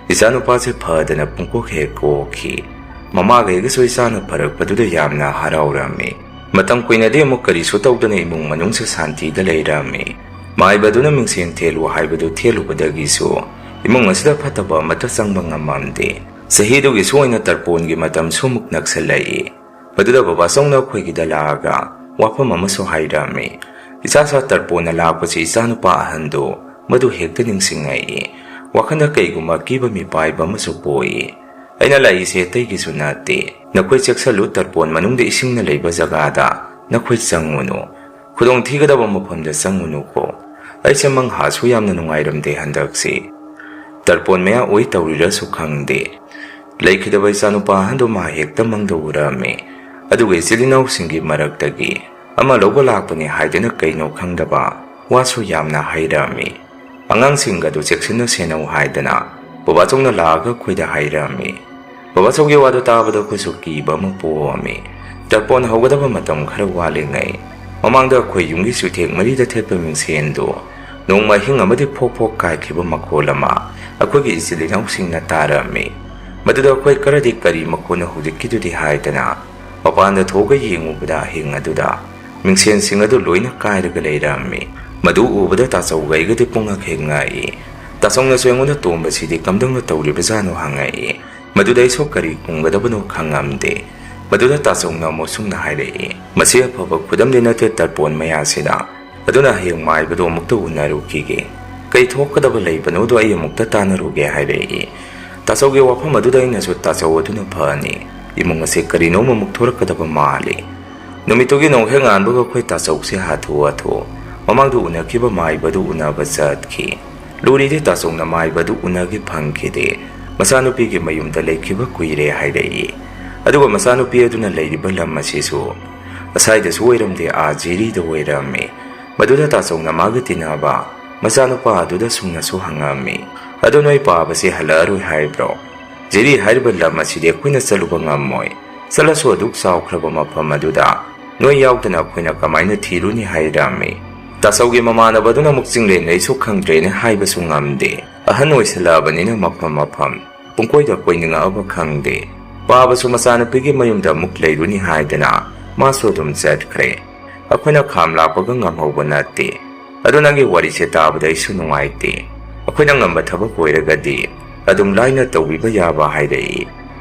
ꯏꯆꯥꯅꯨꯄꯥꯁꯦ ꯐꯗꯅ ꯄꯨꯡꯀꯣꯛ ꯍꯦꯛ ꯀꯣꯛꯈꯤ꯫ ꯃꯃꯥꯒꯩꯒꯁꯨ ꯏꯆꯥꯅ ꯐꯔꯛꯄꯗꯨꯗ ꯌꯥꯝꯅ ꯍꯔꯥꯎꯔꯝꯃꯤ꯫ ꯃꯇꯝ ꯀꯨꯏꯅꯗꯤ ꯑꯃꯨꯛ ꯀꯔꯤꯁꯨ ꯇꯧꯗꯅ ꯏꯃꯨꯡ ꯃꯅꯨꯡꯁꯨ ꯁꯥꯟꯇꯤꯗ ꯂꯩꯔꯝꯃꯤ꯫ ꯃꯥꯏꯕꯗꯨꯅ ꯃꯤꯡꯁꯦꯟ ꯊꯦꯜꯂꯨ ꯍꯥꯏꯕꯗꯨ ꯊꯦꯜꯂꯨꯕꯗꯒꯤꯁꯨ ꯏꯃꯨꯡ ꯑꯁꯤꯗ ꯐꯠꯇꯕ ꯑꯃꯠꯇ ꯆꯪꯕ ꯉꯝꯃꯝꯗꯦ꯫ ꯆꯍꯤꯗꯨꯒꯤꯁꯨ ꯑꯣꯏꯅ ꯇꯔꯄꯣꯟꯒꯤ ꯃꯇꯝꯁꯨ ꯑꯃꯨꯛ ꯅꯛꯁꯜꯂꯛꯏ꯫ ꯃꯗꯨꯗ ꯕꯕꯥꯆꯧꯅ ꯑꯩꯈꯣꯏꯒꯤꯗ ꯂꯥꯛꯑꯒ ꯋꯥꯐꯝ ꯑꯃꯁꯨ ꯍꯥꯏꯔꯝꯃꯤ꯫ ꯏꯆꯥ ꯁꯥ ꯇꯔꯄꯣꯟꯅ ꯂꯥꯛꯄꯁꯤ ꯏꯆꯥꯅꯨꯄꯥ ꯑꯍꯟꯗꯨ ꯃꯗꯨ ꯍꯦꯛꯇ ꯅꯤꯡꯁꯤꯡꯉꯛꯏ꯫ ꯋꯥꯈꯜꯗ ꯀꯩꯒꯨꯝꯕ ꯑꯀꯤꯕ ꯃꯤꯄꯥꯏꯕ ꯑꯃꯁꯨ ꯄꯣꯛꯏ꯫ ꯑꯩꯅ ꯂꯥꯛꯏꯁꯦ ꯑꯇꯩꯒꯤꯁꯨ ꯅꯠꯇꯦ꯫ ꯅꯈꯣꯏ ꯆꯦꯛꯁꯜꯂꯨ, ꯇꯔꯄꯣꯟ ꯃꯅꯨꯡꯗ ꯏꯁꯤꯡꯅ ꯂꯩꯕ ꯖꯒꯥꯗ ꯅꯈꯣꯏ ꯆꯪꯉꯨꯅꯨ꯫ ꯈꯨꯗꯣꯡꯊꯤꯒꯗꯕ ꯃꯐꯝꯗ ꯆꯪꯉꯨꯅꯨꯀꯣ꯫ ꯑꯩꯁꯦ ꯃꯪꯍꯥꯁꯨ ꯌꯥꯝꯅ ꯅꯨꯡꯉꯥꯏꯔꯝꯗꯦ ꯍꯟꯗꯛꯁꯤ꯫ ꯇꯔꯄꯣꯟ ꯃꯌꯥ ꯑꯣꯏ ꯇꯧꯔꯤꯔꯁꯨ ꯈꯪꯗꯦ꯫ ꯂꯩꯈꯤꯗꯕ ꯏꯆꯥꯅꯨꯄꯥ ꯑꯍꯟꯗꯨ ꯃꯥ ꯍꯦꯛꯇ ꯃꯪꯗ ꯎꯔꯝꯃꯤ꯫ ꯑꯗꯨꯒ ꯏꯆꯤꯜ ꯏꯅꯥꯎꯁꯤꯡꯒꯤ ꯃꯔꯛꯇꯒꯤ ꯑꯃ ꯂꯧꯕ ꯂꯥꯛꯄꯅꯤ ꯍꯥꯏꯗꯨꯅ ꯀꯩꯅꯣ ꯈꯪꯗꯕ ꯋꯥꯁꯨ ꯌꯥꯝꯅ ꯍꯥꯏꯔꯝꯃꯤ꯫ ꯑꯉꯥꯡꯁꯤꯡ ꯑꯗꯨ ꯆꯦꯛꯁꯤꯟꯅ ꯁꯦꯟꯅꯧ ꯍꯥꯏꯗꯅ ꯕꯕꯥꯆꯧꯅ ꯂꯥꯛꯑꯒ ꯑꯩꯈꯣꯏꯗ ꯍꯥꯏꯔꯝꯃꯤ꯫ ꯕꯕꯥꯆꯧꯒꯤ ꯋꯥꯗꯨ ꯇꯥꯕꯗ ꯑꯩꯈꯣꯏꯁꯨ ꯀꯤꯕ ꯑꯃ ꯄꯣꯛꯑꯝꯃꯤ꯫ ꯇꯔꯄꯣꯟ ꯍꯧꯒꯗꯕ ꯃꯇꯝ ꯈꯔ ꯋꯥꯠꯂꯤꯉꯩ ꯃꯃꯥꯡꯗ ꯑꯩꯈꯣꯏ ꯌꯨꯝꯒꯤ ꯆꯨꯊꯦꯛ ꯃꯔꯤꯗ ꯊꯦꯠꯄ ꯃꯤꯡꯁꯦꯟꯗꯨ ꯅꯣꯡꯃ ꯑꯍꯤꯡ ꯑꯃꯗꯤ ꯐꯣꯛ ꯐꯣꯛ ꯀꯥꯏꯈꯤꯕ ꯃꯈꯣꯜ ꯑꯃ ꯑꯩꯈꯣꯏꯒꯤ ꯏꯆꯤꯜ ꯏꯅꯥꯎꯁꯤꯡꯅ ꯇꯥꯔꯝꯃꯤ꯫ ꯃꯗꯨꯗ ꯑꯩꯈꯣꯏ ꯈꯔꯗꯤ "ꯀꯔꯤ ꯃꯈꯣꯟꯅꯣ ꯍꯧꯖꯤꯛꯀꯤꯗꯨꯗꯤ?" ꯍꯥꯏꯗꯅ ꯃꯄꯥꯟꯗ ꯊꯣꯛꯑꯒ ꯌꯦꯡꯉꯨꯕꯗ ꯑꯍꯤꯡ ꯑꯗꯨꯗ ꯃꯤꯡꯁꯦꯟꯁꯤꯡ ꯑꯗꯨ ꯂꯣꯏꯅ ꯀꯥꯏꯔꯒ ꯂꯩꯔꯝꯃꯤ꯫ ꯃꯗꯨ ꯎꯕꯗ ꯇꯥꯆꯧꯒꯩꯒꯗꯤ ꯄꯨꯡꯉꯛ ꯍꯦꯛ ꯉꯛꯏ꯫ ꯇꯥꯆꯧꯅꯁꯨ ꯑꯩꯉꯣꯟꯗ "ꯇꯣꯝꯕꯁꯤꯗꯤ ꯀꯝꯗꯧꯅ ꯇꯧꯔꯤꯕꯖꯥꯠꯅꯣ?" ꯍꯪꯉꯛꯏ꯫ ꯃꯗꯨꯗ ꯑꯩꯁꯨ ꯀꯔꯤ ꯈꯨꯝꯒꯗꯕꯅꯣ ꯈꯪꯉꯝꯗꯦ꯫ ꯃꯗꯨꯗ ꯇꯥꯆꯧꯅ ꯑꯃꯨꯛ ꯁꯨꯝꯅ ꯍꯥꯏꯔꯛꯏ, "ꯃꯁꯤ ꯑꯐꯕ ꯈꯨꯗꯝꯗꯤ ꯅꯠꯇꯦ ꯇꯔꯄꯣꯟ ꯃꯌꯥꯁꯤꯗ꯫ ꯑꯗꯨꯅ ꯍꯌꯦꯡ ꯃꯥꯏꯕꯗꯣ ꯑꯃꯨꯛꯇ ꯎꯅꯔꯨꯈꯤꯒꯦ꯫ ꯀꯩ ꯊꯣꯛꯀꯗꯕ ꯂꯩꯕꯅꯣꯗꯣ ꯑꯩ ꯑꯃꯨꯛꯇ ꯇꯥꯟꯅꯔꯨꯒꯦ" ꯍꯥꯏꯔꯛꯏ꯫ ꯇꯥꯆꯧꯒꯤ ꯋꯥꯐꯝ ꯑꯗꯨꯗ ꯑꯩꯅꯁꯨ, "ꯇꯥꯆꯧ, ꯑꯗꯨꯅ ꯐꯅꯤ꯫ ꯏꯃꯨꯡ ꯑꯁꯦ ꯀꯔꯤꯅꯣꯝ ꯑꯃꯨꯛ ꯊꯣꯔꯛꯀꯗꯕ ꯃꯥꯜꯂꯤ"꯫ ꯅꯨꯃꯤꯠꯇꯨꯒꯤ ꯅꯣꯡ ꯍꯦꯛ ꯉꯥꯟꯕꯒ ꯑꯩꯈꯣꯏ ꯇꯥꯆꯧꯁꯦ ꯍꯥꯊꯨ ꯍꯥꯊꯨ ꯃꯃꯥꯡꯗ ꯎꯅꯈꯤꯕ ꯃꯥꯏꯕꯗꯨ ꯎꯅꯕ ꯆꯠꯈꯤ꯫ ꯂꯨꯔꯤꯗꯤ ꯇꯥꯆꯧꯅ ꯃꯥꯏꯕꯗꯨ ꯎꯅꯒꯦ ꯐꯪꯈꯤꯗꯦ꯫ ꯃꯆꯥꯅꯨꯄꯤꯒꯤ ꯃꯌꯨꯝꯗ ꯂꯩꯈꯤꯕ ꯀꯨꯏꯔꯦ ꯍꯥꯏꯔꯛꯏ꯫ ꯑꯗꯨꯒ ꯃꯆꯥꯅꯨꯄꯤ ꯑꯗꯨꯅ ꯂꯩꯔꯤꯕ ꯂꯝ ꯑꯁꯤꯁꯨ ꯑꯁꯥꯏꯗꯁꯨ ꯑꯣꯏꯔꯝꯗꯦ, ꯑꯥ ꯖꯤꯔꯤꯗ ꯑꯣꯏꯔꯝꯃꯤ꯫ ꯃꯗꯨꯗ ꯇꯥꯆꯧꯅ ꯃꯥꯒ ꯇꯤꯟꯅꯕ ꯃꯆꯥꯅꯨꯄꯥ ꯑꯗꯨꯗ ꯁꯨꯝꯅꯁꯨ ꯍꯪꯉꯝꯃꯤ, "ꯑꯗꯣ ꯅꯣꯏ ꯄꯥꯕꯁꯦ ꯍꯜꯂꯛꯑꯔꯣꯏ ꯍꯥꯏꯕ꯭ꯔꯣ? ꯖꯤꯔꯤ ꯍꯥꯏꯔꯤꯕ ꯂꯝ ꯑꯁꯤꯗꯤ ꯑꯩꯈꯣꯏꯅ ꯆꯠꯂꯨꯕ ꯉꯝꯃꯣꯏ꯫ ꯆꯠꯂꯁꯨ ꯑꯗꯨꯛ ꯆꯥꯎꯈ꯭ꯔꯕ ꯃꯐꯝ ꯑꯗꯨꯗ ꯅꯣꯏ ꯌꯥꯎꯗꯅ ꯑꯩꯈꯣꯏꯅ ꯀꯃꯥꯏꯅ ꯊꯤꯔꯨꯅꯤ?" ꯍꯥꯏꯔꯝꯃꯤ꯫ ꯇꯥꯆꯧꯒꯤ ꯃꯃꯥꯟꯅꯕꯗꯨꯅ ꯑꯃꯨꯛ ꯆꯤꯡꯂꯦꯟ ꯑꯩꯁꯨ ꯈꯪꯗ꯭ꯔꯦꯅꯦ ꯍꯥꯏꯕꯁꯨ ꯉꯝꯗꯦ꯫ ꯑꯍꯟ ꯑꯣꯏꯁꯜꯂꯛꯑꯕꯅꯤꯅ ꯃꯐꯝ ꯃꯐꯝ ꯄꯨꯡꯀꯣꯏꯗ ꯀꯣꯏꯅꯤꯡꯉꯛꯑꯕ ꯈꯪꯗꯦ꯫ ꯄꯥꯕꯁꯨ ꯃꯆꯥꯅꯨꯄꯤꯒꯤ ꯃꯌꯨꯝꯗ ꯑꯃꯨꯛ ꯂꯩꯔꯨꯅꯤ ꯍꯥꯏꯗꯅ ꯃꯥꯁꯨ ꯑꯗꯨꯝ ꯆꯠꯈ꯭ꯔꯦ꯫ ꯑꯩꯈꯣꯏꯅ ꯈꯥꯝ ꯂꯥꯛꯄꯒ ꯉꯝꯍꯧꯕ ꯅꯠꯇꯦ꯫ ꯑꯗꯣ ꯅꯪꯒꯤ ꯋꯥꯔꯤꯁꯦ ꯇꯥꯕꯗ ꯑꯩꯁꯨ ꯅꯨꯡꯉꯥꯏꯇꯦ꯫ ꯑꯩꯈꯣꯏꯅ ꯉꯝꯕ ꯊꯕꯛ ꯑꯣꯏꯔꯒꯗꯤ ꯑꯗꯨꯝ ꯂꯥꯏꯅ ꯇꯧꯕꯤꯕ ꯌꯥꯕ ꯍꯥꯏꯔꯛꯏ꯫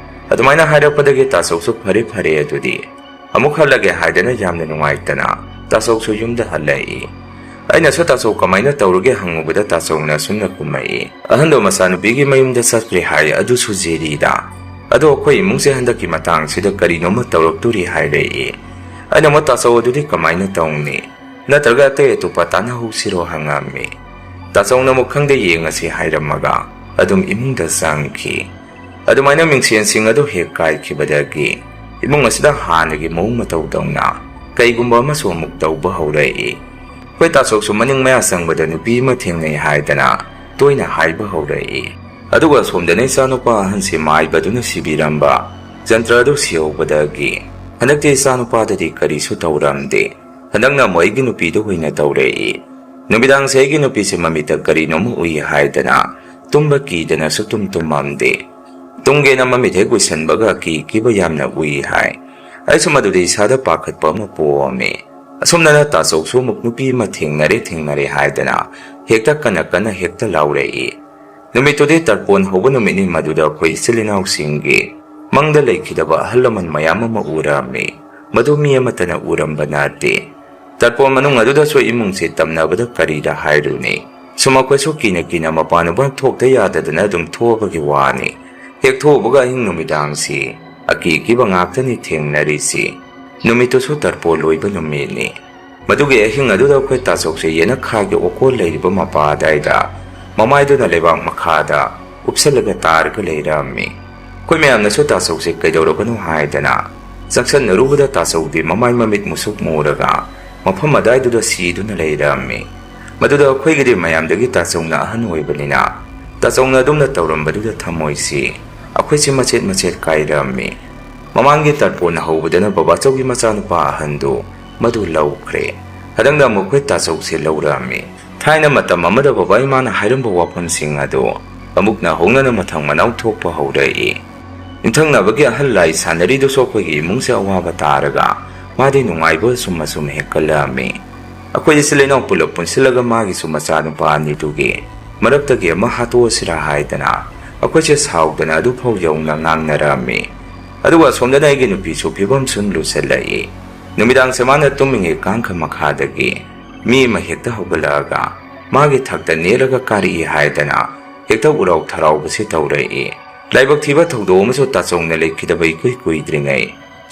ꯑꯗꯨꯃꯥꯏꯅ ꯍꯥꯏꯔꯛꯄꯗꯒꯤ ꯇꯥꯆꯧꯁꯨ "ꯐꯔꯦ ꯐꯔꯦ ꯑꯗꯨꯗꯤ ꯑꯃꯨꯛ ꯍꯜꯂꯒꯦ" ꯍꯥꯏꯗꯅ ꯌꯥꯝꯅ ꯅꯨꯡꯉꯥꯏꯇꯅ ꯇꯥꯆꯧꯁꯨ ꯌꯨꯝꯗ ꯍꯜꯂꯛꯏ꯫ ꯑꯩꯅꯁꯨ "ꯇꯥꯆꯧ ꯀꯃꯥꯏꯅ ꯇꯧꯔꯒꯦ?" ꯍꯪꯉꯨꯕꯗ ꯇꯥꯆꯧꯅ ꯑꯁꯨꯝꯅ ꯈꯨꯝꯃꯛꯏ, "ꯑꯍꯟꯗꯣ ꯃꯆꯥꯅꯨꯄꯤꯒꯤ ꯃꯌꯨꯝꯗ ꯆꯠꯈ꯭ꯔꯦ ꯍꯥꯏ, ꯑꯗꯨꯁꯨ ꯖꯤꯔꯤꯗ꯫ ꯑꯗꯣ ꯑꯩꯈꯣꯏ ꯏꯃꯨꯡꯁꯦ ꯍꯟꯗꯛꯀꯤ ꯃꯇꯥꯡꯁꯤꯗ ꯀꯔꯤꯅꯣꯃ ꯇꯧꯔꯛꯇꯣꯔꯤ" ꯍꯥꯏꯔꯛꯏ꯫ ꯑꯩꯅ ꯑꯃꯨꯛ "ꯇꯥꯆꯧ ꯑꯗꯨꯗꯤ ꯀꯃꯥꯏꯅ ꯇꯧꯅꯤ? ꯅꯠꯇ꯭ꯔꯒ ꯑꯇꯩ ꯑꯇꯣꯞꯄ ꯇꯥꯟꯅꯍꯧꯁꯤꯔꯣ?" ꯍꯪꯉꯝꯃꯤ꯫ ꯇꯥꯆꯧꯅ ꯑꯃꯨꯛ "ꯈꯪꯗꯦ, ꯌꯦꯡꯉꯁꯤ" ꯍꯥꯏꯔꯝꯃꯒ ꯑꯗꯨꯝ ꯏꯃꯨꯡꯗ ꯆꯪꯈꯤ꯫ ꯑꯗꯨꯃꯥꯏꯅ ꯃꯤꯡꯁꯦꯟꯁꯤꯡ ꯑꯗꯨ ꯍꯦꯛ ꯀꯥꯏꯈꯤꯕꯗꯒꯤ ꯏꯃꯨꯡ ꯑꯁꯤꯗ ꯍꯥꯟꯅꯒꯤ ꯃꯑꯣꯡ ꯃꯇꯧ ꯇꯧꯅ ꯀꯩꯒꯨꯝꯕ ꯑꯃꯁꯨ ꯑꯃꯨꯛ ꯇꯧꯕ ꯍꯧꯔꯛꯏ꯫ ꯑꯩꯈꯣꯏ ꯇꯥꯆꯧꯁꯨ ꯃꯅꯤꯡ ꯃꯌꯥ ꯆꯪꯕꯗ ꯅꯨꯄꯤ ꯑꯃ ꯊꯦꯡꯅꯩ ꯍꯥꯏꯗꯅ ꯇꯣꯏꯅ ꯍꯥꯏꯕ ꯍꯧꯔꯛꯏ꯫ ꯑꯗꯨꯒ ꯑꯁꯣꯝꯗꯅ ꯏꯆꯥꯅꯨꯄꯥ ꯑꯍꯟꯁꯤ ꯃꯥꯏꯕꯗꯨꯅ ꯁꯤꯕꯤꯔꯝꯕ ꯖꯟꯇ꯭ꯔ ꯑꯗꯨ ꯁꯤꯍꯧꯕꯗꯒꯤ ꯍꯟꯗꯛꯇꯤ ꯏꯆꯥꯅꯨꯄꯥꯗꯗꯤ ꯀꯔꯤꯁꯨ ꯇꯧꯔꯝꯗꯦ꯫ ꯍꯟꯗꯛꯅ ꯑꯃꯨꯛ ꯑꯩꯒꯤ ꯅꯨꯄꯤꯗ ꯑꯣꯏꯅ ꯇꯧꯔꯛꯏ꯫ ꯅꯨꯃꯤꯗꯥꯡꯁꯦ ꯑꯩꯒꯤ ꯅꯨꯄꯤꯁꯦ ꯃꯃꯤꯠꯇ ꯀꯔꯤꯅꯣꯝꯃ ꯎꯏ ꯍꯥꯏꯗꯅ ꯇꯨꯝꯕ ꯀꯤꯗꯅꯁꯨ ꯇꯨꯝ ꯇꯨꯝꯃꯝꯗꯦ꯫ ꯇꯨꯝꯒꯦꯅ ꯃꯃꯤꯠ ꯍꯦꯛ ꯎꯏꯁꯟꯕꯒ ꯀꯤ ꯀꯤꯕ ꯌꯥꯝꯅ ꯎꯏ ꯍꯥꯏ꯫ ꯑꯩꯁꯨ ꯃꯗꯨꯗ ꯏꯁꯥꯗ ꯄꯥꯈꯠꯄ ꯑꯃ ꯄꯣꯛꯑꯝꯃꯤ꯫ ꯑꯁꯨꯝꯅꯅ ꯇꯥꯆꯧꯁꯨ ꯑꯃꯨꯛ ꯅꯨꯄꯤ ꯑꯃ ꯊꯦꯡꯅꯔꯦ ꯊꯦꯡꯅꯔꯦ ꯍꯥꯏꯗꯅ ꯍꯦꯛꯇ ꯀꯟꯅ ꯀꯟꯅ ꯍꯦꯛꯇ ꯂꯥꯎꯔꯛꯏ꯫ ꯅꯨꯃꯤꯠꯇꯨꯗꯤ ꯇꯔꯄꯣꯟ ꯍꯧꯕ ꯅꯨꯃꯤꯠꯅꯤ꯫ ꯃꯗꯨꯗ ꯑꯩꯈꯣꯏ ꯏꯆꯤꯜ ꯏꯅꯥꯎꯁꯤꯡꯒꯤ ꯃꯪꯗ ꯂꯩꯈꯤꯗꯕ ꯑꯍꯜ ꯂꯃꯟ ꯃꯌꯥꯝ ꯑꯃ ꯎꯔꯝꯃꯤ꯫ ꯃꯗꯨ ꯃꯤ ꯑꯃꯠꯇꯅ ꯎꯔꯝꯕ ꯅꯠꯇꯦ꯫ ꯇꯔꯄꯣꯟ ꯃꯅꯨꯡ ꯑꯗꯨꯗꯁꯨ ꯏꯃꯨꯡꯁꯦ ꯇꯝꯅꯕꯗ ꯀꯔꯤꯗ ꯍꯥꯏꯔꯨꯅꯤ? ꯁꯨꯝ ꯑꯩꯈꯣꯏꯁꯨ ꯀꯤꯅ ꯀꯤꯅ ꯃꯄꯥꯟ ꯃꯄꯥꯟ ꯊꯣꯛꯇ ꯌꯥꯗꯗꯅ ꯑꯗꯨꯝ ꯊꯣꯛꯑꯕꯒꯤ ꯋꯥꯅꯤ꯫ ꯍꯦꯛ ꯊꯣꯛꯎꯕꯒ ꯑꯍꯤꯡ ꯅꯨꯃꯤꯗꯥꯡꯁꯤ ꯑꯀꯤ ꯑꯀꯤꯕ ꯉꯥꯛꯇꯅꯤ ꯊꯦꯡꯅꯔꯤꯁꯤ꯫ ꯅꯨꯃꯤꯠꯇꯨꯁꯨ ꯇꯔꯄꯣꯟ ꯂꯣꯏꯕ ꯅꯨꯃꯤꯠꯅꯤ꯫ ꯃꯗꯨꯒꯤ ꯑꯍꯤꯡ ꯑꯗꯨꯗ ꯑꯩꯈꯣꯏ ꯇꯥꯆꯧꯁꯦ ꯌꯦꯅꯈꯥꯒꯤ ꯑꯣꯀꯣꯜ ꯂꯩꯔꯤꯕ ꯃꯄꯥ ꯑꯗꯥꯏꯗ ꯃꯃꯥꯏꯗꯨꯅ ꯂꯩꯕꯥꯛ ꯃꯈꯥꯗ ꯎꯞꯁꯜꯂꯒ ꯇꯥꯔꯒ ꯂꯩꯔꯝꯃꯤ꯫ ꯑꯩꯈꯣꯏ ꯃꯌꯥꯝꯅꯁꯨ ꯇꯥꯆꯧꯁꯦ ꯀꯩꯗꯧꯔꯕꯅꯣ ꯍꯥꯏꯗꯅ ꯆꯪꯁꯟꯅꯔꯨꯕꯗ ꯇꯥꯆꯧꯗꯤ ꯃꯃꯥꯏ ꯃꯃꯤꯠ ꯃꯨꯁꯨꯛ ꯃꯨꯔꯒ ꯃꯐꯝ ꯑꯗꯥꯏꯗꯨꯗ ꯁꯤꯗꯨꯅ ꯂꯩꯔꯝꯃꯤ꯫ ꯃꯗꯨꯗ ꯑꯩꯈꯣꯏꯒꯤꯗꯤ ꯃꯌꯥꯝꯗꯒꯤ ꯇꯥꯆꯧꯅ ꯑꯍꯟ ꯑꯣꯏꯕꯅꯤꯅ ꯇꯥꯆꯧꯅ ꯑꯗꯨꯝꯅ ꯇꯧꯔꯝꯕꯗꯨꯗ ꯊꯃꯣꯏꯁꯤ ꯑꯩꯈꯣꯏꯁꯦ ꯃꯆꯦꯠ ꯃꯆꯦꯠ ꯀꯥꯏꯔꯝꯃꯤ꯫ ꯃꯃꯥꯡꯒꯤ ꯇꯔꯄꯣꯟ ꯍꯧꯕꯗꯅ ꯕꯕꯥꯆꯧꯒꯤ ꯃꯆꯥꯅꯨꯄꯥ ꯑꯍꯟꯗꯨ ꯃꯗꯨ ꯂꯧꯈ꯭ꯔꯦ꯫ ꯍꯟꯗꯛꯅ ꯑꯃꯨꯛ ꯑꯩꯈꯣꯏ ꯇꯥꯆꯧꯁꯦ ꯂꯧꯔꯛꯑꯝꯃꯤ꯫ ꯊꯥꯏꯅ ꯃꯇꯝ ꯑꯃꯗ ꯕꯕꯥ ꯏꯃꯥꯅ ꯍꯥꯏꯔꯝꯕ ꯋꯥꯐꯝꯁꯤꯡ ꯑꯗꯨ ꯑꯃꯨꯛ ꯅꯧꯍꯧꯅꯅ ꯃꯊꯪ ꯃꯅꯥꯎ ꯊꯣꯛꯄ ꯍꯧꯔꯛꯏ꯫ ꯌꯨꯝꯊꯪꯅꯕꯒꯤ ꯑꯍꯜ ꯂꯥꯏ ꯁꯥꯟꯅꯔꯤꯗꯨꯁꯨ ꯑꯩꯈꯣꯏꯒꯤ ꯏꯃꯨꯡꯁꯦ ꯑꯋꯥꯕ ꯇꯥꯔꯒ ꯃꯥꯗꯤ ꯅꯨꯡꯉꯥꯏꯕ ꯑꯁꯨꯝ ꯑꯁꯨꯝ ꯍꯦꯟꯀꯠꯂꯛꯑꯝꯃꯤ꯫ ꯑꯩꯈꯣꯏ ꯏꯆꯤꯜ ꯏꯅꯥꯎ ꯄꯨꯂꯞ ꯄꯨꯟꯁꯤꯜꯂꯒ ꯃꯥꯒꯤꯁꯨ ꯃꯆꯥꯅꯨꯄꯥ ꯑꯅꯤꯗꯨꯒꯤ ꯃꯔꯛꯇꯒꯤ ꯑꯃ ꯍꯥꯠꯇꯣꯛꯑꯁꯤꯔꯥ ꯍꯥꯏꯗꯅ ꯑꯩꯈꯣꯏꯁꯦ ꯁꯥꯎꯗꯅ ꯑꯗꯨꯐꯥꯎ ꯌꯧꯅ ꯉꯥꯡꯅꯔꯝꯃꯤ꯫ ꯑꯗꯨꯒ ꯑꯁꯣꯝꯗꯅ ꯑꯩꯒꯤ ꯅꯨꯄꯤꯁꯨ ꯐꯤꯕꯝ ꯁꯨꯝ ꯂꯨꯁꯜꯂꯛꯏ꯫ ꯅꯨꯃꯤꯗꯥꯡꯁꯦ ꯃꯥꯅ ꯇꯨꯝꯃꯤꯉꯩ ꯀꯥꯡꯈ ꯃꯈꯥꯗꯒꯤ ꯃꯤ ꯑꯃ ꯍꯦꯛꯇ ꯍꯧꯒꯠꯂꯛꯑꯒ ꯃꯥꯒꯤ ꯊꯛꯇ ꯅꯦꯠꯂꯒ ꯀꯥꯔꯛꯏ ꯍꯥꯏꯗꯅ ꯍꯦꯛꯇ ꯎꯔꯥꯎ ꯊꯔꯥꯎꯕꯁꯤ ꯇꯧꯔꯛꯏ꯫ ꯂꯥꯏꯕꯛ ꯊꯤꯕ ꯊꯧꯗꯣꯛ ꯑꯃꯁꯨ ꯇꯥꯆꯧꯅ ꯂꯩꯈꯤꯗꯕ ꯏꯀꯨꯏ ꯀꯨꯏꯗ꯭ꯔꯤꯉꯩ,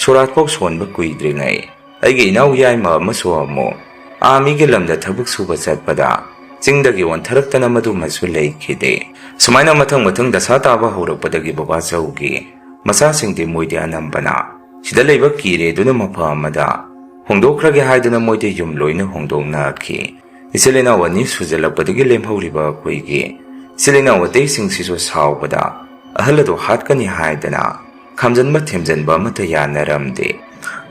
ꯁꯣꯔꯥꯠꯐꯥꯎ ꯁꯣꯟꯕ ꯀꯨꯏꯗ꯭ꯔꯤꯉꯩ, ꯑꯩꯒꯤ ꯏꯅꯥꯎ ꯌꯥꯏꯃ ꯑꯃꯁꯨ ꯑꯃꯨꯛ ꯑꯥ ꯃꯤꯒꯤ ꯂꯝꯗ ꯊꯕꯛ ꯁꯨꯕ ꯆꯠꯄꯗ ꯆꯤꯡꯗꯒꯤ ꯑꯣꯟꯊꯔꯛꯇꯅ ꯃꯗꯨꯃꯁꯨ ꯂꯩꯈꯤꯗꯦ꯫ ꯁꯨꯃꯥꯏꯅ ꯃꯊꯪ ꯃꯊꯪ ꯗꯁꯥ ꯇꯥꯕ ꯍꯧꯔꯛꯄꯗꯒꯤ ꯕꯕꯥꯆꯧꯒꯤ ꯃꯆꯥꯁꯤꯡꯗꯤ ꯃꯣꯏꯗꯤ ꯑꯅꯝꯕꯅ ꯁꯤꯗ ꯂꯩꯕ ꯀꯤꯔꯦ ꯑꯗꯨꯅ ꯃꯐꯝ ꯑꯃꯗ ꯍꯣꯡꯗꯣꯛꯈ꯭ꯔꯒꯦ ꯍꯥꯏꯗꯨꯅ ꯃꯣꯏꯗꯤ ꯌꯨꯝ ꯂꯣꯏꯅ ꯍꯣꯡꯗꯣꯛꯅꯈꯤ꯫ ꯏꯆꯤꯜ ꯏꯅꯥꯎ ꯑꯅꯤ ꯁꯨꯖꯜꯂꯛꯄꯗꯒꯤ ꯂꯦꯝꯍꯧꯔꯤꯕ ꯑꯩꯈꯣꯏꯒꯤ ꯏꯆꯤꯜ ꯏꯅꯥꯎ ꯑꯇꯩꯁꯤꯡꯁꯤꯁꯨ ꯁꯥꯎꯕꯗ ꯑꯍꯜ ꯑꯗꯨ ꯍꯥꯠꯀꯅꯤ ꯍꯥꯏꯗꯅ ꯈꯥꯝꯖꯟꯕ ꯊꯦꯝꯖꯟꯕ ꯑꯃꯠꯇ ꯌꯥꯅꯔꯝꯗꯦ꯫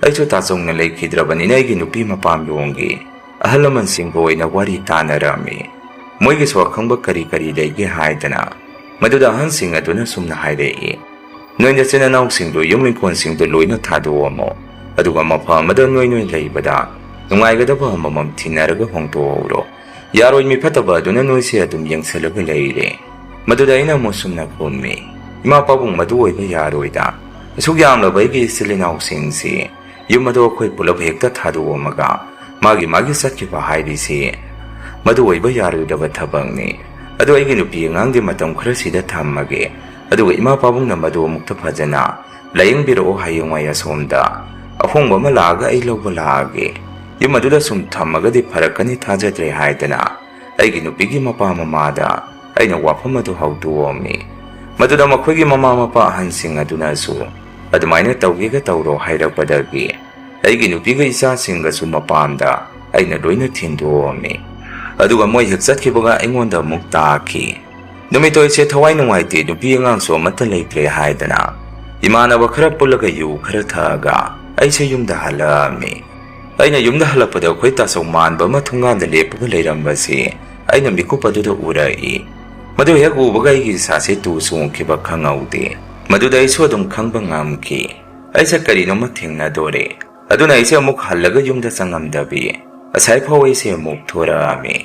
ꯑꯩꯁꯨ ꯇꯥꯆꯧꯅ ꯂꯩꯈꯤꯗ꯭ꯔꯕꯅꯤꯅ ꯑꯩꯒꯤ ꯅꯨꯄꯤ ꯃꯄꯥꯝ ꯌꯣꯡꯒꯤ ꯑꯍꯜ ꯂꯃꯟꯁꯤꯡꯒ ꯑꯣꯏꯅ ꯋꯥꯔꯤ ꯇꯥꯅꯔꯝꯃꯤ꯫ ꯃꯣꯏꯒꯤꯁꯨ ꯑꯈꯪꯕ ꯀꯔꯤ ꯀꯔꯤ ꯂꯩꯒꯦ ꯍꯥꯏꯗꯅ ꯃꯗꯨꯗ ꯑꯍꯟꯁꯤꯡ ꯑꯗꯨꯅ ꯁꯨꯝꯅ ꯍꯥꯏꯔꯛꯏ, "ꯅꯣꯏ ꯅꯆꯤꯟ ꯅꯅꯥꯎꯁꯤꯡꯗꯨ ꯌꯨꯝ ꯏꯪꯈꯣꯜꯁꯤꯡꯗꯨ ꯂꯣꯏꯅ ꯊꯥꯗꯣꯛꯑꯝꯃꯣ, ꯑꯗꯨꯒ ꯃꯐꯝ ꯑꯃꯗ ꯅꯣꯏ ꯅꯣꯏ ꯂꯩꯕꯗ ꯅꯨꯡꯉꯥꯏꯒꯗꯕ ꯑꯃꯃꯝ ꯊꯤꯅꯔꯒ ꯍꯣꯡꯗꯣꯛꯍꯧꯔꯣ꯫ ꯌꯥꯔꯣꯏ ꯃꯤ ꯐꯠꯇꯕ ꯑꯗꯨꯅ ꯅꯣꯏꯁꯦ ꯑꯗꯨꯝ ꯌꯦꯡꯁꯤꯜꯂꯒ ꯂꯩꯔꯦ꯫" ꯃꯗꯨꯗ ꯑꯩꯅ ꯑꯃꯨꯛ ꯁꯨꯝꯅ ꯈꯨꯝꯃꯤ, "ꯏꯃꯥ ꯄꯥꯕꯨꯡ, ꯃꯗꯨ ꯑꯣꯏꯕ ꯌꯥꯔꯣꯏꯗ꯫ ꯑꯁꯨꯛ ꯌꯥꯝꯂꯕ ꯑꯩꯒꯤ ꯏꯆꯤꯜ ꯏꯅꯥꯎꯁꯤꯡꯁꯤ ꯌꯨꯝ ꯑꯗꯣ ꯑꯩꯈꯣꯏ ꯄꯨꯂꯞ ꯍꯦꯛꯇ ꯊꯥꯗꯣꯛꯑꯝꯃꯒ ꯃꯥꯒꯤ ꯃꯥꯒꯤ ꯆꯠꯈꯤꯕ ꯍꯥꯏꯔꯤꯁꯤ ꯃꯗꯨ ꯑꯣꯏꯕ ꯌꯥꯔꯣꯏꯗꯕ ꯊꯕꯛꯅꯤ꯫ ꯑꯗꯣ ꯑꯩꯒꯤ ꯅꯨꯄꯤ ꯑꯉꯥꯡꯗꯤ ꯃꯇꯝ ꯈꯔ ꯁꯤꯗ ꯊꯝꯃꯒꯦ, ꯑꯗꯨꯒ ꯏꯃꯥ ꯄꯥꯕꯨꯡꯅ ꯃꯗꯨ ꯑꯃꯨꯛꯇ ꯐꯖꯅ ꯂꯥꯌꯦꯡꯕꯤꯔꯛꯑꯣ, ꯍꯌꯦꯡꯋꯥꯏ ꯑꯁꯣꯝꯗ ꯑꯍꯣꯡꯕ ꯑꯃ ꯂꯥꯛꯑꯒ ꯑꯩ ꯂꯧꯕ ꯂꯥꯛꯑꯒꯦ꯫ ꯌꯨꯝ ꯑꯗꯨꯗ ꯁꯨꯝ ꯊꯝꯃꯒꯗꯤ ꯐꯔꯛꯀꯅꯤ, ꯊꯥꯖꯗ꯭ꯔꯦ ꯍꯥꯏꯗꯅ ꯑꯩꯒꯤ ꯅꯨꯄꯤꯒꯤ ꯃꯄꯥ ꯃꯃꯥꯗ ꯑꯩꯅ ꯋꯥꯐꯝ ꯑꯗꯨ ꯍꯧꯗꯣꯛꯑꯝꯃꯤ꯫ ꯃꯗꯨꯗ ꯃꯈꯣꯏꯒꯤ ꯃꯃꯥ ꯃꯄꯥ ꯑꯍꯟꯁꯤꯡ ꯑꯗꯨꯅꯁꯨ ꯑꯗꯨꯃꯥꯏꯅ ꯇꯧꯒꯦꯒ ꯇꯧꯔꯣ ꯍꯥꯏꯔꯛꯄꯗꯒꯤ ꯑꯩꯒꯤ ꯅꯨꯄꯤꯒ ꯏꯆꯥꯁꯤꯡꯒꯁꯨ ꯃꯄꯥꯟꯗ ꯑꯩꯅ ꯂꯣꯏꯅ ꯊꯤꯟꯗꯣꯛꯑꯝꯃꯤ꯫ ꯑꯗꯨꯒ ꯃꯣꯏ ꯍꯦꯛ ꯆꯠꯈꯤꯕꯒ ꯑꯩꯉꯣꯟꯗ ꯑꯃꯨꯛ ꯇꯥꯈꯤ꯫ ꯅꯨꯃꯤꯠꯇꯣ ꯑꯩꯁꯦ ꯊꯋꯥꯏ ꯅꯨꯡꯉꯥꯏꯇꯦ, ꯅꯨꯄꯤ ꯑꯉꯥꯡꯁꯨ ꯑꯃꯠꯇ ꯂꯩꯇ꯭ꯔꯦ ꯍꯥꯏꯗꯅ ꯏꯃꯥꯟꯅꯕ ꯈꯔ ꯄꯨꯜꯂꯒ ꯌꯨ ꯈꯔ ꯊꯛꯑꯒ ꯑꯩꯁꯦ ꯌꯨꯝꯗ ꯍꯜꯂꯛꯑꯝꯃꯤ꯫ ꯑꯩꯅ ꯌꯨꯝꯗ ꯍꯜꯂꯛꯄꯗ ꯑꯩꯈꯣꯏ ꯇꯥꯆꯧ ꯃꯥꯟꯕ ꯑꯃ ꯊꯣꯡꯒꯥꯟꯗ ꯂꯦꯞꯄꯒ ꯂꯩꯔꯝꯕꯁꯤ ꯑꯩꯅ ꯃꯤꯀꯨꯞ ꯑꯗꯨꯗ ꯎꯔꯛꯏ꯫ ꯃꯗꯨ ꯍꯦꯛ ꯎꯕꯒ ꯑꯩꯒꯤ ꯏꯁꯥꯁꯦ ꯇꯨ ꯆꯣꯡꯈꯤꯕ ꯈꯪꯍꯧꯗꯦ꯫ ꯃꯗꯨꯗ ꯑꯩꯁꯨ ꯑꯗꯨꯝ ꯈꯪꯕ ꯉꯝꯈꯤ, ꯑꯩꯁꯦ ꯀꯔꯤꯅꯣꯃ ꯊꯦꯡꯅꯗꯣꯔꯦ꯫ ꯑꯗꯨꯅ ꯑꯩꯁꯦ ꯑꯃꯨꯛ ꯍꯜꯂꯒ ꯌꯨꯝꯗ ꯆꯪꯉꯝꯗꯕꯤ ꯉꯁꯥꯏ ꯐꯥꯎ ꯑꯩꯁꯦ ꯑꯃꯨꯛ ꯊꯣꯔꯛꯑꯝꯃꯤ꯫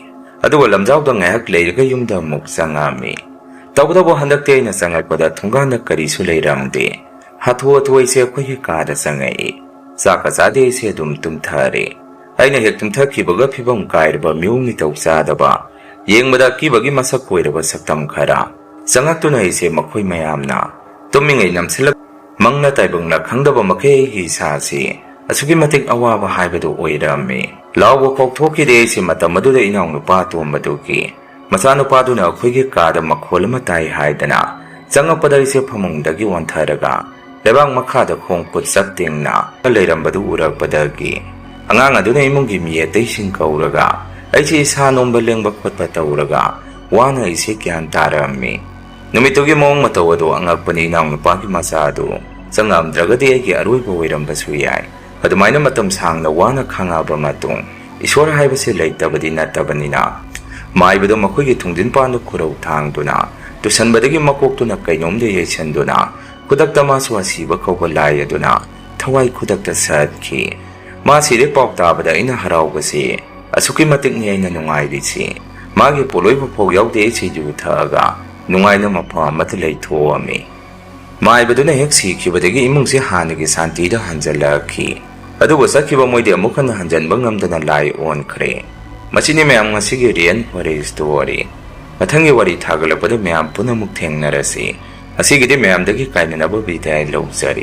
ꯑꯗꯨꯒ ꯂꯝꯖꯥꯎꯗ ꯉꯥꯏꯍꯥꯛ ꯂꯩꯔꯒ ꯌꯨꯝꯗ ꯑꯃꯨꯛ ꯆꯪꯉꯛꯑꯝꯃꯤ꯫ ꯇꯧꯕꯇꯕꯨ ꯍꯟꯗꯛꯇꯤ ꯑꯩꯅ ꯆꯪꯉꯛꯄꯗ ꯊꯣꯡꯒꯥꯟꯗ ꯀꯔꯤꯁꯨ ꯂꯩꯔꯝꯗꯦ꯫ ꯍꯥꯊꯨ ꯍꯥꯊꯨ ꯑꯩꯁꯦ ꯑꯩꯈꯣꯏꯒꯤ ꯀꯥꯗ ꯆꯪꯉꯛꯏ꯫ ꯆꯥꯛꯀ ꯆꯥꯗꯦ, ꯑꯩꯁꯦ ꯑꯗꯨꯝ ꯇꯨꯝꯊꯔꯦ꯫ ꯑꯩꯅ ꯍꯦꯛ ꯇꯨꯝꯊꯈꯤꯕꯒ ꯐꯤꯕꯝ ꯀꯥꯏꯔꯕ, ꯃꯤꯑꯣꯡ ꯃꯤꯇꯧ ꯆꯥꯗꯕ, ꯌꯦꯡꯕꯗ ꯑꯀꯤꯕꯒꯤ ꯃꯁꯛ ꯑꯣꯏꯔꯕ ꯁꯛꯇꯝ ꯈꯔ ꯆꯪꯉꯛꯇꯨꯅ ꯑꯩꯁꯦ ꯃꯈꯣꯏ ꯃꯌꯥꯝꯅ ꯇꯨꯝꯃꯤꯉꯩ ꯅꯝꯁꯤꯜꯂꯛ ꯃꯪꯂꯥ ꯇꯥꯏꯕꯪꯂꯥ ꯈꯪꯗꯕ ꯃꯈꯩ ꯑꯩꯒꯤ ꯏꯁꯥꯁꯤ ꯑꯁꯨꯛꯀꯤ ꯃꯇꯤꯛ ꯑꯋꯥꯕ ꯍꯥꯏꯕꯗꯨ ꯑꯣꯏꯔꯝꯃꯤ꯫ ꯂꯥꯎꯕ ꯐꯥꯎ ꯊꯣꯛꯈꯤꯗꯦ ꯑꯩꯁꯦ꯫ ꯃꯇꯝ ꯑꯗꯨꯗ ꯏꯅꯥꯎꯅꯨꯄꯥ ꯑꯇꯣꯝꯕꯗꯨꯒꯤ ꯃꯆꯥꯅꯨꯄꯥꯗꯨꯅ ꯑꯩꯈꯣꯏꯒꯤ ꯀꯥꯗ ꯃꯈꯣꯜ ꯑꯃ ꯇꯥꯏ ꯍꯥꯏꯗꯅ ꯆꯪꯉꯛꯄꯗ ꯑꯩꯁꯦ ꯐꯃꯨꯡꯗꯒꯤ ꯑꯣꯟꯊꯔꯒ ꯂꯩꯕꯥꯛ ꯃꯈꯥꯗ ꯈꯣꯡ ꯈꯨꯠ ꯆꯞ ꯇꯤꯡꯅ ꯂꯩꯔꯝꯕꯗꯨ ꯎꯔꯛꯄꯗꯒꯤ ꯑꯉꯥꯡ ꯑꯗꯨꯅ ꯏꯃꯨꯡꯒꯤ ꯃꯤ ꯑꯇꯩꯁꯤꯡ ꯀꯧꯔꯒ ꯑꯩꯁꯦ ꯏꯁꯥ ꯅꯣꯝꯕ ꯂꯦꯡꯕ ꯈꯣꯠꯄ ꯇꯧꯔꯒ ꯋꯥꯅ ꯑꯩꯁꯦ ꯒ꯭ꯌꯥꯟ ꯇꯥꯔꯝꯃꯤ꯫ ꯅꯨꯃꯤꯠꯇꯨꯒꯤ ꯃꯑꯣꯡ ꯃꯇꯧ ꯑꯗꯨ ꯑꯉꯛꯄꯅꯤ꯫ ꯏꯅꯥꯎꯅꯨꯄꯥꯒꯤ ꯃꯆꯥ ꯑꯗꯨ ꯆꯪꯉꯛꯑꯝꯗ꯭ꯔꯒꯗꯤ ꯑꯩꯒꯤ ꯑꯔꯣꯏꯕ ꯑꯣꯏꯔꯝꯕꯁꯨ ꯌꯥꯏ꯫ ꯑꯗꯨꯃꯥꯏꯅ ꯃꯇꯝ ꯁꯥꯡꯅ ꯋꯥꯅ ꯈꯥꯡꯉꯛꯑꯕ ꯃꯇꯨꯡ, ꯏꯁꯣꯔ ꯍꯥꯏꯕꯁꯦ ꯂꯩꯇꯕꯗꯤ ꯅꯠꯇꯕꯅꯤꯅ, ꯃꯥꯏꯕꯗꯣ ꯃꯈꯣꯏꯒꯤ ꯊꯣꯡꯖꯤꯟ ꯄꯥꯟꯗ ꯈꯨꯔꯧ ꯊꯥꯡꯗꯨꯅ, ꯇꯨꯁꯟꯕꯗꯒꯤ ꯃꯀꯣꯛꯇꯨꯅ ꯀꯩꯅꯣꯝꯗ ꯌꯩꯁꯟꯗꯨꯅ, ꯈꯨꯗꯛꯇ ꯃꯥꯁꯨ ꯑꯁꯤꯕ ꯀꯧꯕ ꯂꯥꯏ ꯑꯗꯨꯅ ꯊꯋꯥꯏ ꯈꯨꯗꯛꯇ ꯁꯠꯈꯤ꯫ ꯃꯥ ꯁꯤꯔꯦ ꯄꯥꯎ ꯇꯥꯕꯗ ꯑꯩꯅ ꯍꯔꯥꯎꯕꯁꯤ ꯑꯁꯨꯛꯀꯤ ꯃꯇꯤꯛꯅꯤ ꯑꯩꯅ ꯅꯨꯡꯉꯥꯏꯔꯤꯁꯤ꯫ ꯃꯥꯒꯤ ꯄꯣꯠꯂꯣꯏꯕ ꯐꯥꯎ ꯌꯥꯎꯗꯦ ꯑꯩꯁꯦ ꯌꯨ ꯊꯛꯑꯒ ꯅꯨꯡꯉꯥꯏꯅ ꯃꯐꯝ ꯑꯃꯗ ꯂꯩꯊꯣꯛꯑꯝꯃꯤ꯫ ꯃꯥꯏꯕꯗꯨꯅ ꯍꯦꯛ ꯁꯤꯈꯤꯕꯗꯒꯤ ꯏꯃꯨꯡꯁꯦ ꯍꯥꯟꯅꯒꯤ ꯁꯥꯟꯇꯤꯗ ꯍꯟꯖꯜꯂꯛꯈꯤ꯫ ꯑꯗꯨꯕꯨ ꯆꯠꯈꯤꯕ ꯃꯣꯏꯗꯤ ꯑꯃꯨꯛ ꯍꯟꯅ ꯍꯟꯖꯟꯕ ꯉꯝꯗꯅ ꯂꯥꯏ ꯑꯣꯟꯈ꯭ꯔꯦ꯫ ꯃꯁꯤꯅꯤ ꯃꯌꯥꯝ ꯉꯁꯤꯒꯤ ꯔꯤꯌꯦꯜ ꯐꯣꯔꯦꯁ ꯁ꯭ꯇꯣꯔꯤ꯫ ꯃꯊꯪꯒꯤ ꯋꯥꯔꯤ ꯊꯥꯒꯠꯂꯛꯄꯗ ꯃꯌꯥꯝ ꯄꯨꯟꯅ ꯑꯃꯨꯛ ꯊꯦꯡꯅꯔꯁꯤ꯫ ꯉꯁꯤꯒꯤꯗꯤ ꯃꯌꯥꯝꯗꯒꯤ ꯀꯥꯏꯅꯅꯕ ꯕꯤꯗꯥꯏ ꯂꯧꯖꯔꯤ꯫